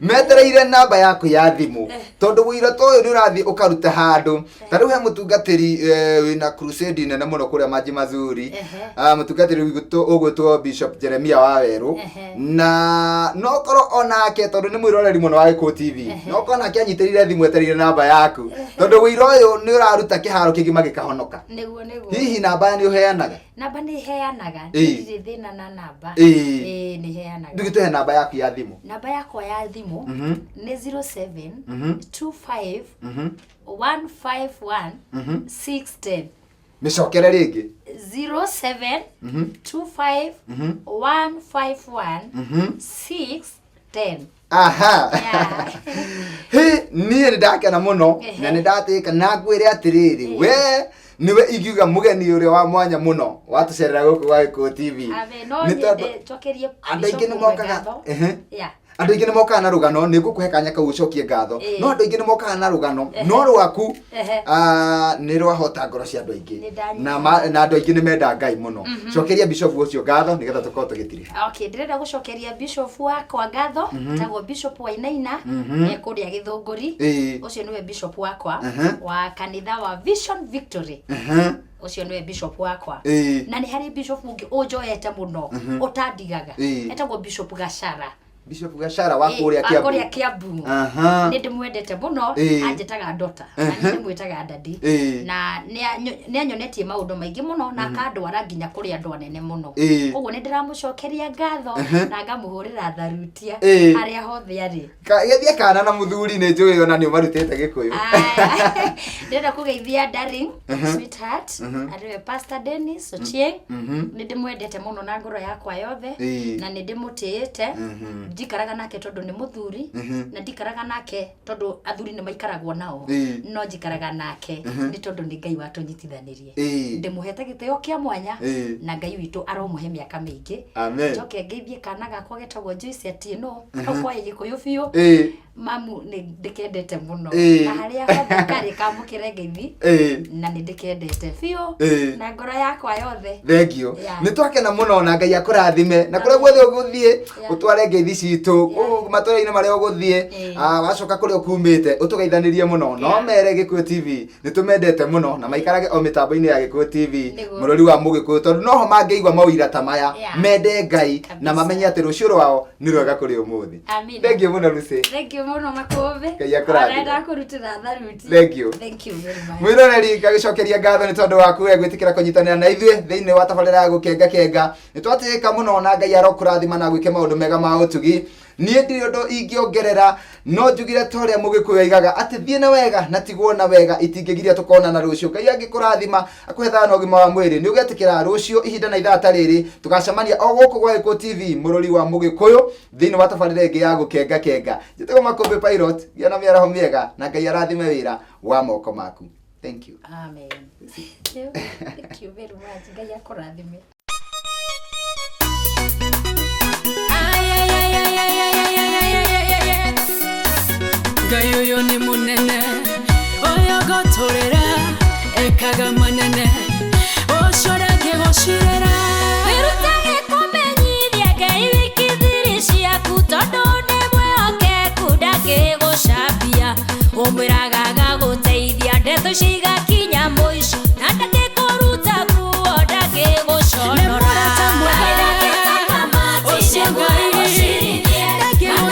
Metereire namba yaku ya thimũ tondũ wũira ta ũyũ nĩ ũrathiĩ ũkaruta handũ ta rĩu he mũtungatĩri wĩna crusade nene mũno kũrĩa Maji Mazuri. Ehe. Ah, mũtungatĩri witũ ũgwĩtwo Bishop Jeremia Wawerũ. Ehe. Na no korwo onake tondũ nĩ mwĩroreri mũno wa Gĩkũyũ TV, Ehe. no korwo onake anyitĩrĩire thimũ etereire namba yaku tondũ wũira ũyũ nĩ ũraruta kĩharo kĩgima gĩkahonoka. Nĩguo nĩguo. Hihi namba nĩ ũheanaga? Namba nĩ heanaga. Ĩĩ. Ndirĩ thĩna na namba. Ĩĩ. Ĩĩ nĩ heanaga. Ndũgĩtũhe namba yaku ya thimũ. Namba yakwa ya thimũ Mhm. nĩ 07 Mhm. 25 Mhm. 151 Mhm. 610. Mĩcokere rĩngĩ. 07 Mhm. 25 Mhm. 151 Mhm. 610. Aha. Yeah. Hĩ, niĩ nĩ ndakena mũno Ehe. na nĩ ndatĩka na ngwĩre atĩrĩrĩ, we nĩwe ingiuga mũgeni ũrĩa wa mwanya mũno watũcerera gũkũ gwa Gĩkũyũ TV. Ave no Nĩ tondũ nyende njokerie andũ aingĩ Bishop nĩ mokaga ngatho. Ehe. Yeah. Andũ aingĩ nĩ mokaga na rũgano, nĩ ngũkũhe kanya kau ũcokie ngatho. Ĩĩ. No andũ aingĩ nĩ mokaga na rũgano, Ehe. no rwaku Ehe. nĩ rwahota ngoro cia andũ aingĩ. Nĩ ndanyita. Na andũ aingĩ nĩ menda Ngai mũno. Cokeria Bishop ũcio ngatho nĩgetha tũkorwo tũgĩtiriha. Okay, ndĩrenda gũcokeria Bishop wakwa ngatho, tagwo Bishop Wainaina, kũrĩa Gĩthũngũri. Ĩĩ. Ũcio nĩwe Bishop wakwa Mhm. wa kanitha wa Vision Victory. Ehe. Ũcio nĩwe Bishop wakwa. Ĩĩ. Na nĩ harĩ Bishop ũngĩ ũnjoete mũno ũtandigaga. Ĩĩ. Etagwo Bishop Gachara. Bishop Gachara wa Ĩĩ, kũrĩa wa Kiambu. kũrĩa Kiambu. Aha. Nĩ ndĩmwendete mũno, Ĩĩ. anjĩtaga ndota na nĩ ndĩmwĩtaga dadi. Ĩĩ. Na nĩ anyonetie maũndũ maingĩ mũno na akandwara nginya kũrĩ andũ anene mũno. Ĩĩ. Koguo nĩ ndĩramũcokeria ngatho na ngamũhũrĩra tharutia Ĩĩ. harĩa hothe arĩ. Gĩthiĩ kana na mũthuri nĩ njũĩ ona nĩ ũmarutĩte Gĩkũyũ. Aya. Ndĩrenda kũgeithia darling sweetheart arĩwe Pastor Dennis Ochieng. Nĩ ndĩmwendete mũno na ngoro yakwa yothe Ĩĩ. na nĩ ndĩmũtĩĩte. Ndikaraga nake tondũ nĩ mũthuri na ndikaraga nake tondũ athuri nĩ maikaragwo nao. Ĩĩ. No njikaraga nake nĩ tondũ nĩ Ngai watũnyitithanirie. Ĩĩ. Ndĩmũhete gĩtĩo kĩa mwanya Ĩĩ. na Ngai witũ aromũhe mĩaka mĩingĩ. Amen. Njoke ngeithie kana gakwa getagwo Joyce Atieno, kau koĩ Gĩkũyũ biũ. Ĩĩ. Mamu nĩ ndĩkendete mũno Ĩĩ. na harĩa hothe karĩ kamũkĩre ngeithi Ĩĩ. na nĩ ndĩkendete biũ Ĩĩ. na ngoro yakwa yothe. Thengio. Yeah. Nĩ twakena mũno na Ngai akũrathime na kũrĩa guothe ũgũthiĩ Yeah. ũtware ngeithi citũ kũu matũra-inĩ marĩa ũgũthiĩ, Ĩĩ. wacoka kũrĩa ũkumĩte ũtũgeithanĩrie mũno. No Yeah. mere Gĩkũyũ TV nĩ tũmendete mũno na maikarage o mĩtambo-inĩ ya Gĩkũyũ TV Nĩguo. mũrũri wa Mũgĩkũyũ tondũ noho mangĩigua maũira ta maya Yeah. mende Ngai na Kabisa. mamenye atĩ rũciũ rwao nĩ rwega kũrĩ ũmũthĩ. Amina. Thengio mũno Lucy. Thank you mũno Makũmbĩ. Ngai akũrathime. Ona ndakũrutĩra tharuti. Thank you. Thank you very much. Mwĩroreri ngagĩcokeria ngatho nĩ tondũ waku we gwĩtĩkĩra kũnyitanĩra na ithuĩ thĩinĩ wa tabarĩra ya gũkenga kenga. Nĩ twatĩĩka mũno na Ngai arokũrathima na gwĩke maũndũ mega ma ũtugi. Niĩ ndirĩ ũndũ ingĩongerera no njugire ta ũrĩa Mũgĩkũyũ aigaga atĩ thiĩ na wega na tigwo na wega itingĩgiria tũkonana rũciũ. Ngai angĩkũrathima akũhe thayũ na ũgima wa mwĩrĩ nĩ ũgetĩkĩra rũciũ ihinda na ithaa ta rĩrĩ tũgacemania o gũkũ gwa Gĩkũyũ TV mũrũri wa Mũgĩkũyũ thĩinĩ wa tabarĩra ĩngĩ ya gũkenga kenga. Njĩtagwo Makũmbĩ Pilot, gĩa na mĩaraho mĩega na Ngai arathime wĩra wa moko maku. Thank you. Amen. Thank you very much. Ngai akũrathime. Ngai ũyũ nĩ mũnene ũyũ ngũtũrĩra ekaga manene ũcio ndangĩgũcirĩra. Wĩrutage kũmenyithia Ngai wiki thiri ciaku tondũ nĩ mwĩhokeku ndangĩgũcambia. Ũmwĩraga agagũteithia ndeto ici igakinya mũico na ndangĩkũruta nguo ndangĩgũconora. Nĩ mũrata mwega ũcio Ngai ndangĩgũcirithia kana